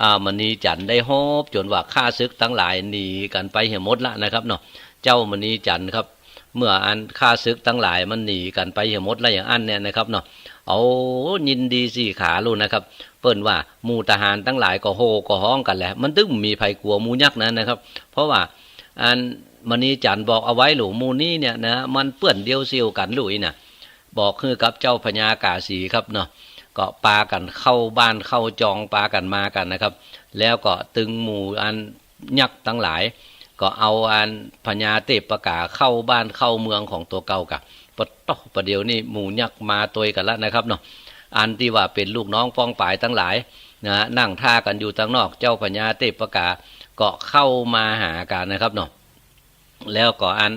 อ่า มณีจันทร์ได้ฮบ จ๋นว่าข้าศึกตังหลายหนีกั๋นไปเหียหมดละนะครับเนาะ เจ้ามณีจันทร์ครับ เมื่ออันข้าศึกตังหลายมันหนีกั๋นไปเหียหมดละอย่างอั้นเนี่ยนะครับเนาะ เอา ยินดีสี่ขาลูกนะครับ ปิ้นว่าหมู่ทหารตังหลายก็โห่ก็ฮ้องกั๋นแหละ มันตึงบ่มีใผกั๋วหมู่ยักษ์นั้นนะครับ เพราะว่าอันมณีจันทร์บอกเอาไว้ลูก หมู่นี้เนี่ยนะ มันเปื้อนเดียวเสี่ยวกั๋นลูกอี้นะ บอกหื้อกับเจ้าพญากาสีครับเนาะ ก็ปากั๋นเข้าบ้านเข้าจอง ปากั๋นมากั๋นนะครับ แล้วก็ตึงหมู่อันยักษ์ตังหลาย ก็เอาอันพญาเทพกาเข้าบ้านเข้าเมืองของตั๋วเก่ากะ ปะต๊อ ปะเดี๋ยวนี้หมู่ยักษ์มาตวยกั๋นละนะครับเนาะ อันตี้ว่าเป๋นลูกน้องป้องป๋ายตังหลายนะ นั่งท่ากั๋นอยู่ตังนอก เจ้าพญาเทพกาก็เข้ามาหากั๋นนะครับเนาะ แล้วก็อัน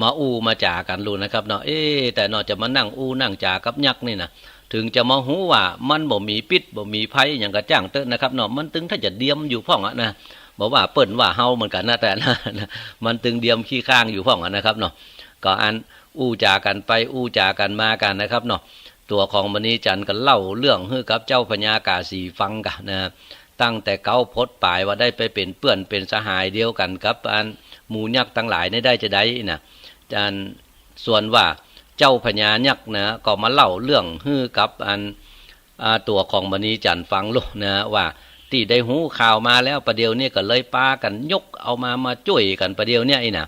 มาอู้มาจ๋ากั๋นลูกนะครับเนาะ เอ๊ะ แต่เนาะ จะมานั่งอู้นั่งจ๋ากับยักษ์นี่นะ เถิงจะมาฮู้ว่ามันบ่มีพิษบ่มีภัยหยังก็จ้างเต๊อะนะครับเนาะ มันตึงถ้าจะเดียมอยู่พ่องอะนะ บ่ว่าเปิ้นว่าเฮาเหมือนกั๋นนะ แต่นะ มันตึงเดียมขี้ข้างอยู่พ่องอะนะครับเนาะ ก็อันอู้จ๋ากั๋นไปอู้จ๋ากั๋นมากั๋นนะครับเนาะ ตั๋วของมณีจันทร์ก็เล่าเรื่องหื้อกับเจ้าพญากาสีฟังกั๋นนะ ตั้งแต่เก๊าพดป๋ายว่าได้ไปเป๋นเปื้อนเป๋นสหายเดียวกั๋นกับอันหมู่ยักษ์ตังหลายนี่ได้จาใดนะ อันส่วนว่าเจ้าพญายักษ์นะ ก็มาเล่าเรื่องหื้อกับอัน อ่า ตั๋วของมณีจันทร์ฟังลูกนะ ว่าตี้ได้ฮู้ข่าวมาแล้ว ปะเดี๋ยวนี้ก็เลยปากั๋นยกเอามา มาจ้วยกั๋นปะเดี๋ยวนี้อี้นะ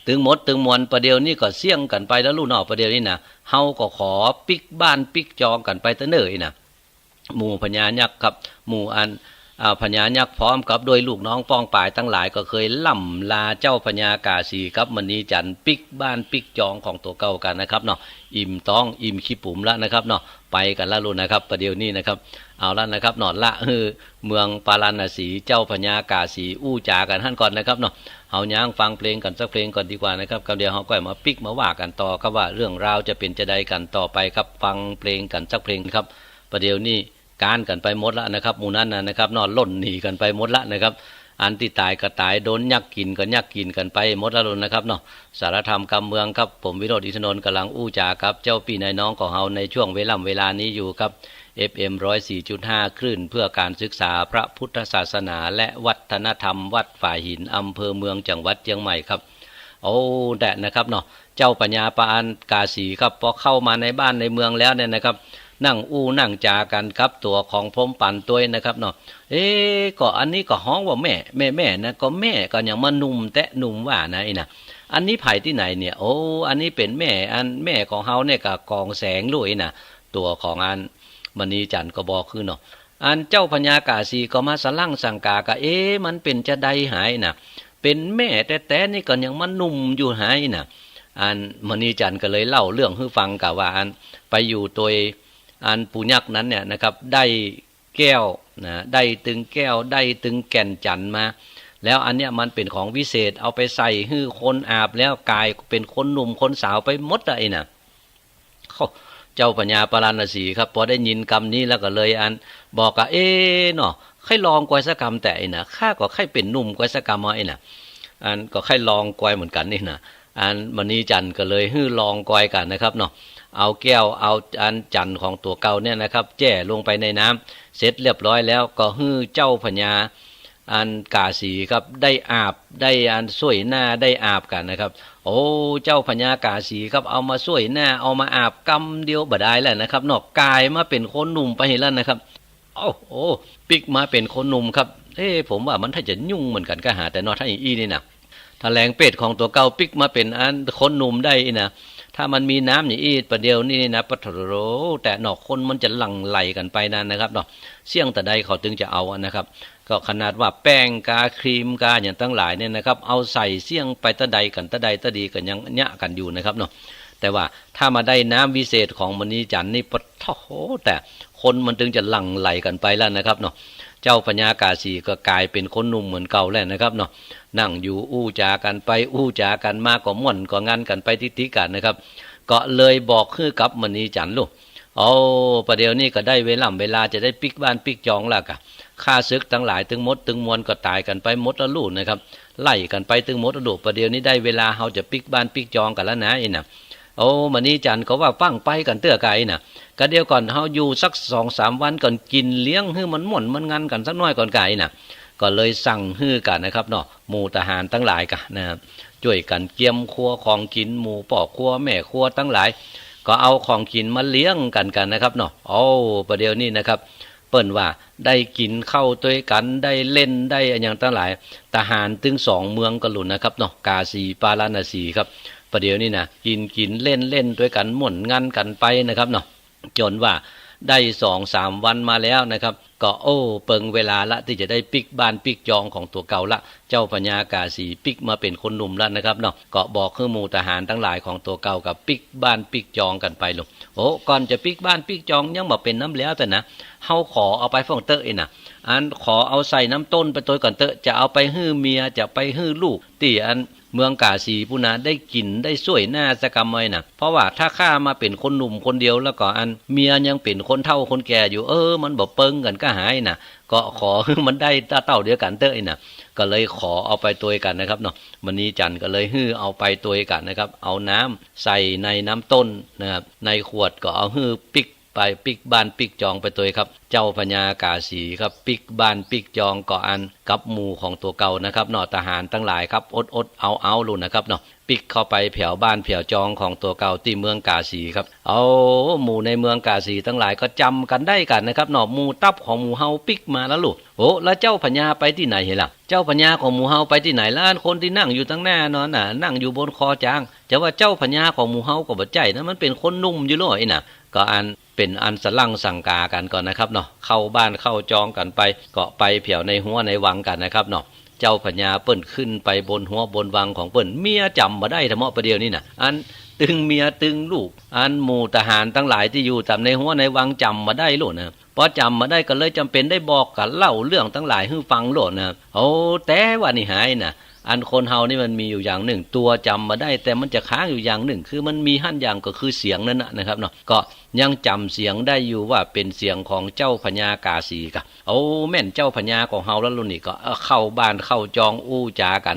ตึงหมดตึงมวลปะเดี๋ยวนี้ก็เสี้ยงกั๋นไปแล้วลูกเนาะ ปะเดี๋ยวนี้นะ เฮาก็ขอปิ๊กบ้านปิ๊กจองกั๋นไปเต๊อะเน่ออี้นะ หมู่พญายักษ์ครับ หมู่อัน อ่า พญายักษ์พร้อมกับด้วยลูกน้องป้องป๋ายตังหลายก็เคยล่ำลาเจ้าพญากาสีกับมณีจันทร์ปิ๊กบ้านปิ๊กจองของตั๋วเก่ากั๋นนะครับเนาะ อิ่มต๊องอิ่มขี้ปุ๋มละนะครับเนาะ ไปกั๋นละลูกนะครับ ปะเดี๋ยวนี้นะครับ เอาละนะครับเนาะ ละหื้อเมืองปาราณสี เจ้าพญากาสีอู้จ๋ากั๋นหั้นก่อนนะครับเนาะ เฮาย้างฟังเพลงกั๋นสักเพลงก่อนดีกว่านะครับ กำเดี๋ยวเฮาก็มาปิ๊กมาว่ากั๋นต่อครับ ว่าเรื่องราวจะเป๋นจาใดกั๋นต่อไปครับ ฟังเพลงกั๋นสักเพลงครับ ปะเดี๋ยวนี้ ก๊านกั๋นไปหมดละนะครับ หมู่นั้นนะนะครับเนาะ ล่นหนีกั๋นไปหมดละนะครับ อันตี้ต๋ายก็ต๋าย โดนยักษ์กิ๋นก็ยักษ์กิ๋นกั๋นไปหมดละลูกนะครับเนาะ สารธรรมกำเมืองครับ ผมวิโรจน์ อินทนนท์ ก๋ำลังอู้จ๋ากับเจ้าปี้นายน้องของเฮาในช่วงเวล่ำเวลานี้อยู่ครับ เอฟเอ็ม ร้อยสี่จุดห้า คลื่นเพื่อการศึกษาพระพุทธศาสนาและวัฒนธรรมวัดฝายหิน อำเภอเมือง จังหวัดเจียงใหม่ครับ โอ้ แต่นะครับเนาะ เจ้าพญาปาราณกาสีครับ ปอเข้ามาในบ้านในเมืองแล้วเนี่ยนะครับ นั่งอู้นั่งจ๋ากั๋นกับตั๋วของพรหมปันตวยนะครับเนาะ เอ๊ะ ก็อันนี้ก็ฮ้องว่าแม่ แม่ แม่นะ ก็แม่ก็ยังมาหนุ่มแต๊หนุ่มว่านะอี้นะ อันนี้ใผตี้ไหนเนี่ย โอ้ อันนี้เป๋นแม่ อันแม่ของเฮาเนี่ยก็กองแสงลูกอี้นะ ตั๋วของอันมณีจันทร์ก็บอกหื้อเนาะ อันเจ้าพญากาสีก็มาสะหลั้งสังก๋าก็ เอ๊ะ มันเป๋นจาใดหาอี้นะ เป๋นแม่แต๊ๆ นี่ก็ยังมาหนุ่มอยู่หาอี้นะ อันมณีจันทร์ก็เลยเล่าเรื่องหื้อฟังกะว่า อันไปอยู่ตวยอันปู่ยักษ์นั้นเนี่ยนะครับ ได้แก้วนะ ได้ตึงแก้ว ได้ตึงแก่นจันทร์มา แล้วอันเนี้ยมันเป๋นของวิเศษ เอาไปใส่หื้อคนอาบแล้วก๋ายเป๋นคนหนุ่มคนสาวไปหมดอะอี้นะ โอ้ เจ้าพญาปาราณสีครับ ปอได้ยินกำนี้แล้วก็เลยอันบอกกะ เอ๊ะเนาะ ใค่ลองกวยสักกำแต๊อี้นะ ข้าก็ใค่เป๋นหนุ่มกวยสักกำอะอี้นะ อันก็ใค่ลองกวยเหมือนกั๋นนี่นะ อันมณีจันทร์ก็เลยหื้อลองกวยกั๋นนะครับเนาะ เอาแก้วเอาอันจันทร์ของตั๋วเก่าเนี่ยนะครับ แจ้ลงไปในน้ำ เสร็จเรียบร้อยแล้วก็หื้อเจ้าพญา อันกาสีครับ ได้อาบ ได้อันส้วยหน้า ได้อาบกั๋นนะครับ โอ้ เจ้าพญากาสีครับ เอามาส้วยหน้า เอามาอาบกำเดียวบ่ดายแล้วนะครับเนาะ ก๋ายมาเป๋นคนหนุ่มไปแล้วนะครับ โอ้โห ปิ๊กมาเป๋นคนหนุ่มครับ เอ๊ะ ผมว่ามันถ้าจะยุ่งเหมือนกั๋นกาหา แต่เนาะ ถ้าอี้นี่นะ ถ้าแหลงเปรตของตั๋วเก่าปิ๊กมาเป๋นอันคนหนุ่มได้อี้นะ ถ้ามันมีน้ำอย่างอี้ปะเดี๋ยวนี้นี่นะ ปะโถ แต่เนาะ คนมันจะหลั่งไหลกั๋นไปนั้นนะครับเนาะ เสี้ยงตะใดเขาตึงจะเอาอะนะครับ ก็ขนาดว่าแป้งกาครีมกาอย่างตังหลายเนี่ยนะครับ เอาใส่เสี้ยงไปตะใดกั๋นตะใดตะดีกั๋นยังเยียะกั๋นอยู่นะครับเนาะ แต่ว่าถ้ามาได้น้ำวิเศษของมณีจันทร์นี่ ปะโถ แต่คนมันตึงจะหลั่งไหลกั๋นไปแล้วนะครับเนาะ เจ้าพญากาสีก็ก๋ายเป๋นคนหนุ่มเหมือนเก่าแล้วนะครับเนาะ นั่งอยู่อู้จ๋ากั๋นไปอู้จ๋ากั๋นมา ก็ม่วนก็งันกั๋นไปติ๊กๆ กั๋นนะครับ ก็เลยบอกหื้อกับมณีจันทร์ลูก โอ้ ปะเดี๋ยวนี้ก็ได้เวล่ำเวลาจะได้ปิ๊กบ้านปิ๊กจองแล้วกะ ข้าศึกตังหลายตึงหมดตึงมวลก็ต๋ายกั๋นไปหมดละลูกนะครับ ไล่กั๋นไปตึงหมดละลูก ปะเดี๋ยวนี้ได้เวลาเฮาจะปิ๊กบ้านปิ๊กจองกั๋นแล้วนะอี้นะ โอ้ มณีจันทร์ก็ว่าฟั่งไปกั๋นเตื้อก๋าอี้นะ กะเดี๋ยวก่อน เฮาอยู่สักสองสามวันก่อน กิ๋นเลี้ยงหื้อมันม่วนมันงันกั๋นสักหน้อยก่อนก๋าอี้นะ ก็เลยสั่งหื้อกั๋นนะครับเนาะ หมู่ทหารตังหลายกะนะ จ้วยกั๋นเกียมครัวของกิ๋น หมู่ป้อครัวแม่ครัวตังหลาย ก็เอาของกิ๋นมาเลี้ยงกั๋นกั๋นนะครับเนาะ โอ้ ประเดี๋ยวนี้นะครับ เปิ้นว่าได้กิ๋นข้าวตวยกั๋น ได้เล่น ได้อะหยังตังหลาย ทหารตึงสองเมืองกั๋นลุนนะครับเนาะ กาสี ปาราณสีครับ ประเดี๋ยวนี้นะ กิ๋นกิ๋นเล่นเล่นตวยกั๋น ม่วนงันกั๋นไปนะครับเนาะ จ๋นว่าได้สองสามวันมาแล้วนะครับ ก็ โอ้ เปิงเวลาละตี้จะได้ปิ๊กบ้านปิ๊กจองของตั๋วเก่าละ เจ้าพญากาสีปิ๊กมาเป๋นคนหนุ่มละนะครับเนาะ ก็บอกหื้อหมู่ทหารตังหลายของตั๋วเก่ากับปิ๊กบ้านปิ๊กจองกั๋นไปลุน โอ้ ก่อนจะปิ๊กบ้านปิ๊กจองยังบ่เป๋นน้ำแล้วแต่นะ เฮาขอเอาไปพ่องเต๊อะอี้นะ อันขอเอาใส่น้ำต้นไปตวยก่อนเต๊อะ จะเอาไปหื้อเมีย จะไปหื้อลูก ตี้อันเมืองกาสีปู้นนะ ได้กิ๋นได้ส้วยหน้าสะกำไว้นะ เพราะว่าถ้าข้ามาเป๋นคนหนุ่มคนเดียวแล้วก็อันเมียยังเป๋นคนเฒ่าคนแก่อยู่ เออ มันบ่เปิงกั๋นก้าหายนะ ก็ขอหื้อมันได้เต้าเดียวกั๋นเต๊อะอี้นะ ก็เลยขอเอาไปตวยกั๋นนะครับเนาะ มณีจันทร์ก็เลยหื้อเอาไปตวยกั๋นนะครับ เอาน้ำใส่ในน้ำต้นนะครับ ในขวดก็เอาหื้อปิ๊กไปปิ๊กบ้านปิ๊กจองไปตวยครับ เจ้าพญากาสีครับ ปิ๊กบ้านปิ๊กจองก็อันกับหมู่ของตั๋วเก่านะครับเนาะ ทหารตังหลายครับ อดๆ เอาๆ ลุนนะครับเนาะ ปิ๊กเข้าไปแผวบ้านแผวจองของตั๋วเก่าตี้เมืองกาสีครับ เอา หมู่ในเมืองกาสีตังหลายก็จ๋ำกั๋นได้กั๋นนะครับเนาะ หมู่ตั๊บของหมู่เฮาปิ๊กมาแล้วลุน โอ้ แล้วเจ้าพญาไปตี้ไหนเหละ เจ้าพญาของหมู่เฮาไปตี้ไหนละ อันคนตี้นั่งอยู่ตังหน้านั้นน่ะ นั่งอยู่บนคอจ๊าง จะว่าเจ้าพญาของหมู่เฮาก็บ่ใจ้นะ มันเป๋นคนหนุ่มอยู่ล้ออี้นะ ก็อันเป๋นอันสะหลั่งสังกากั๋นก่อนนะครับเนาะ เข้าบ้านเข้าจองกั๋นไป ก็ไปแผวในฮั้วในวังกั๋นนะครับเนาะ เจ้าพญาเปิ้นขึ้นไปบนฮั้วบนวังของเปิ้น เมียจ๋ำบ่ได้ทะเมาะประเดี๋ยวนี้นะ อันตึงเมียตึงลูก อันหมู่ทหารตังหลายตี้อยู่ต๋ามในฮั้วในวังจ๋ำบ่ได้ลุนนะ ปอจ๋ำบ่ได้ก็เลยจ๋ำเป๋นได้บอกกั๋นเล่าเรื่องตังหลายหื้อฟังลุนนะ โอ้ แต่ว่านี่หายนะ อันคนเฮานี่มันมีอยู่อย่างนึ่ง ตั๋วจ๋ำบ่ได้ แต่มันจะค้างอยู่อย่างนึ่ง คือมันมีหั้นอย่างก็คือเสียงนั้นนะนะครับเนาะ ก็ยังจ๋ำเสียงได้อยู่ว่าเป๋นเสียงของเจ้าพญากาสีกะ โอ้ แม่นเจ้าพญาของเฮาแล้วลุนนี่ ก็ เออ เข้าบ้านเข้าจองอู้จ๋ากั๋น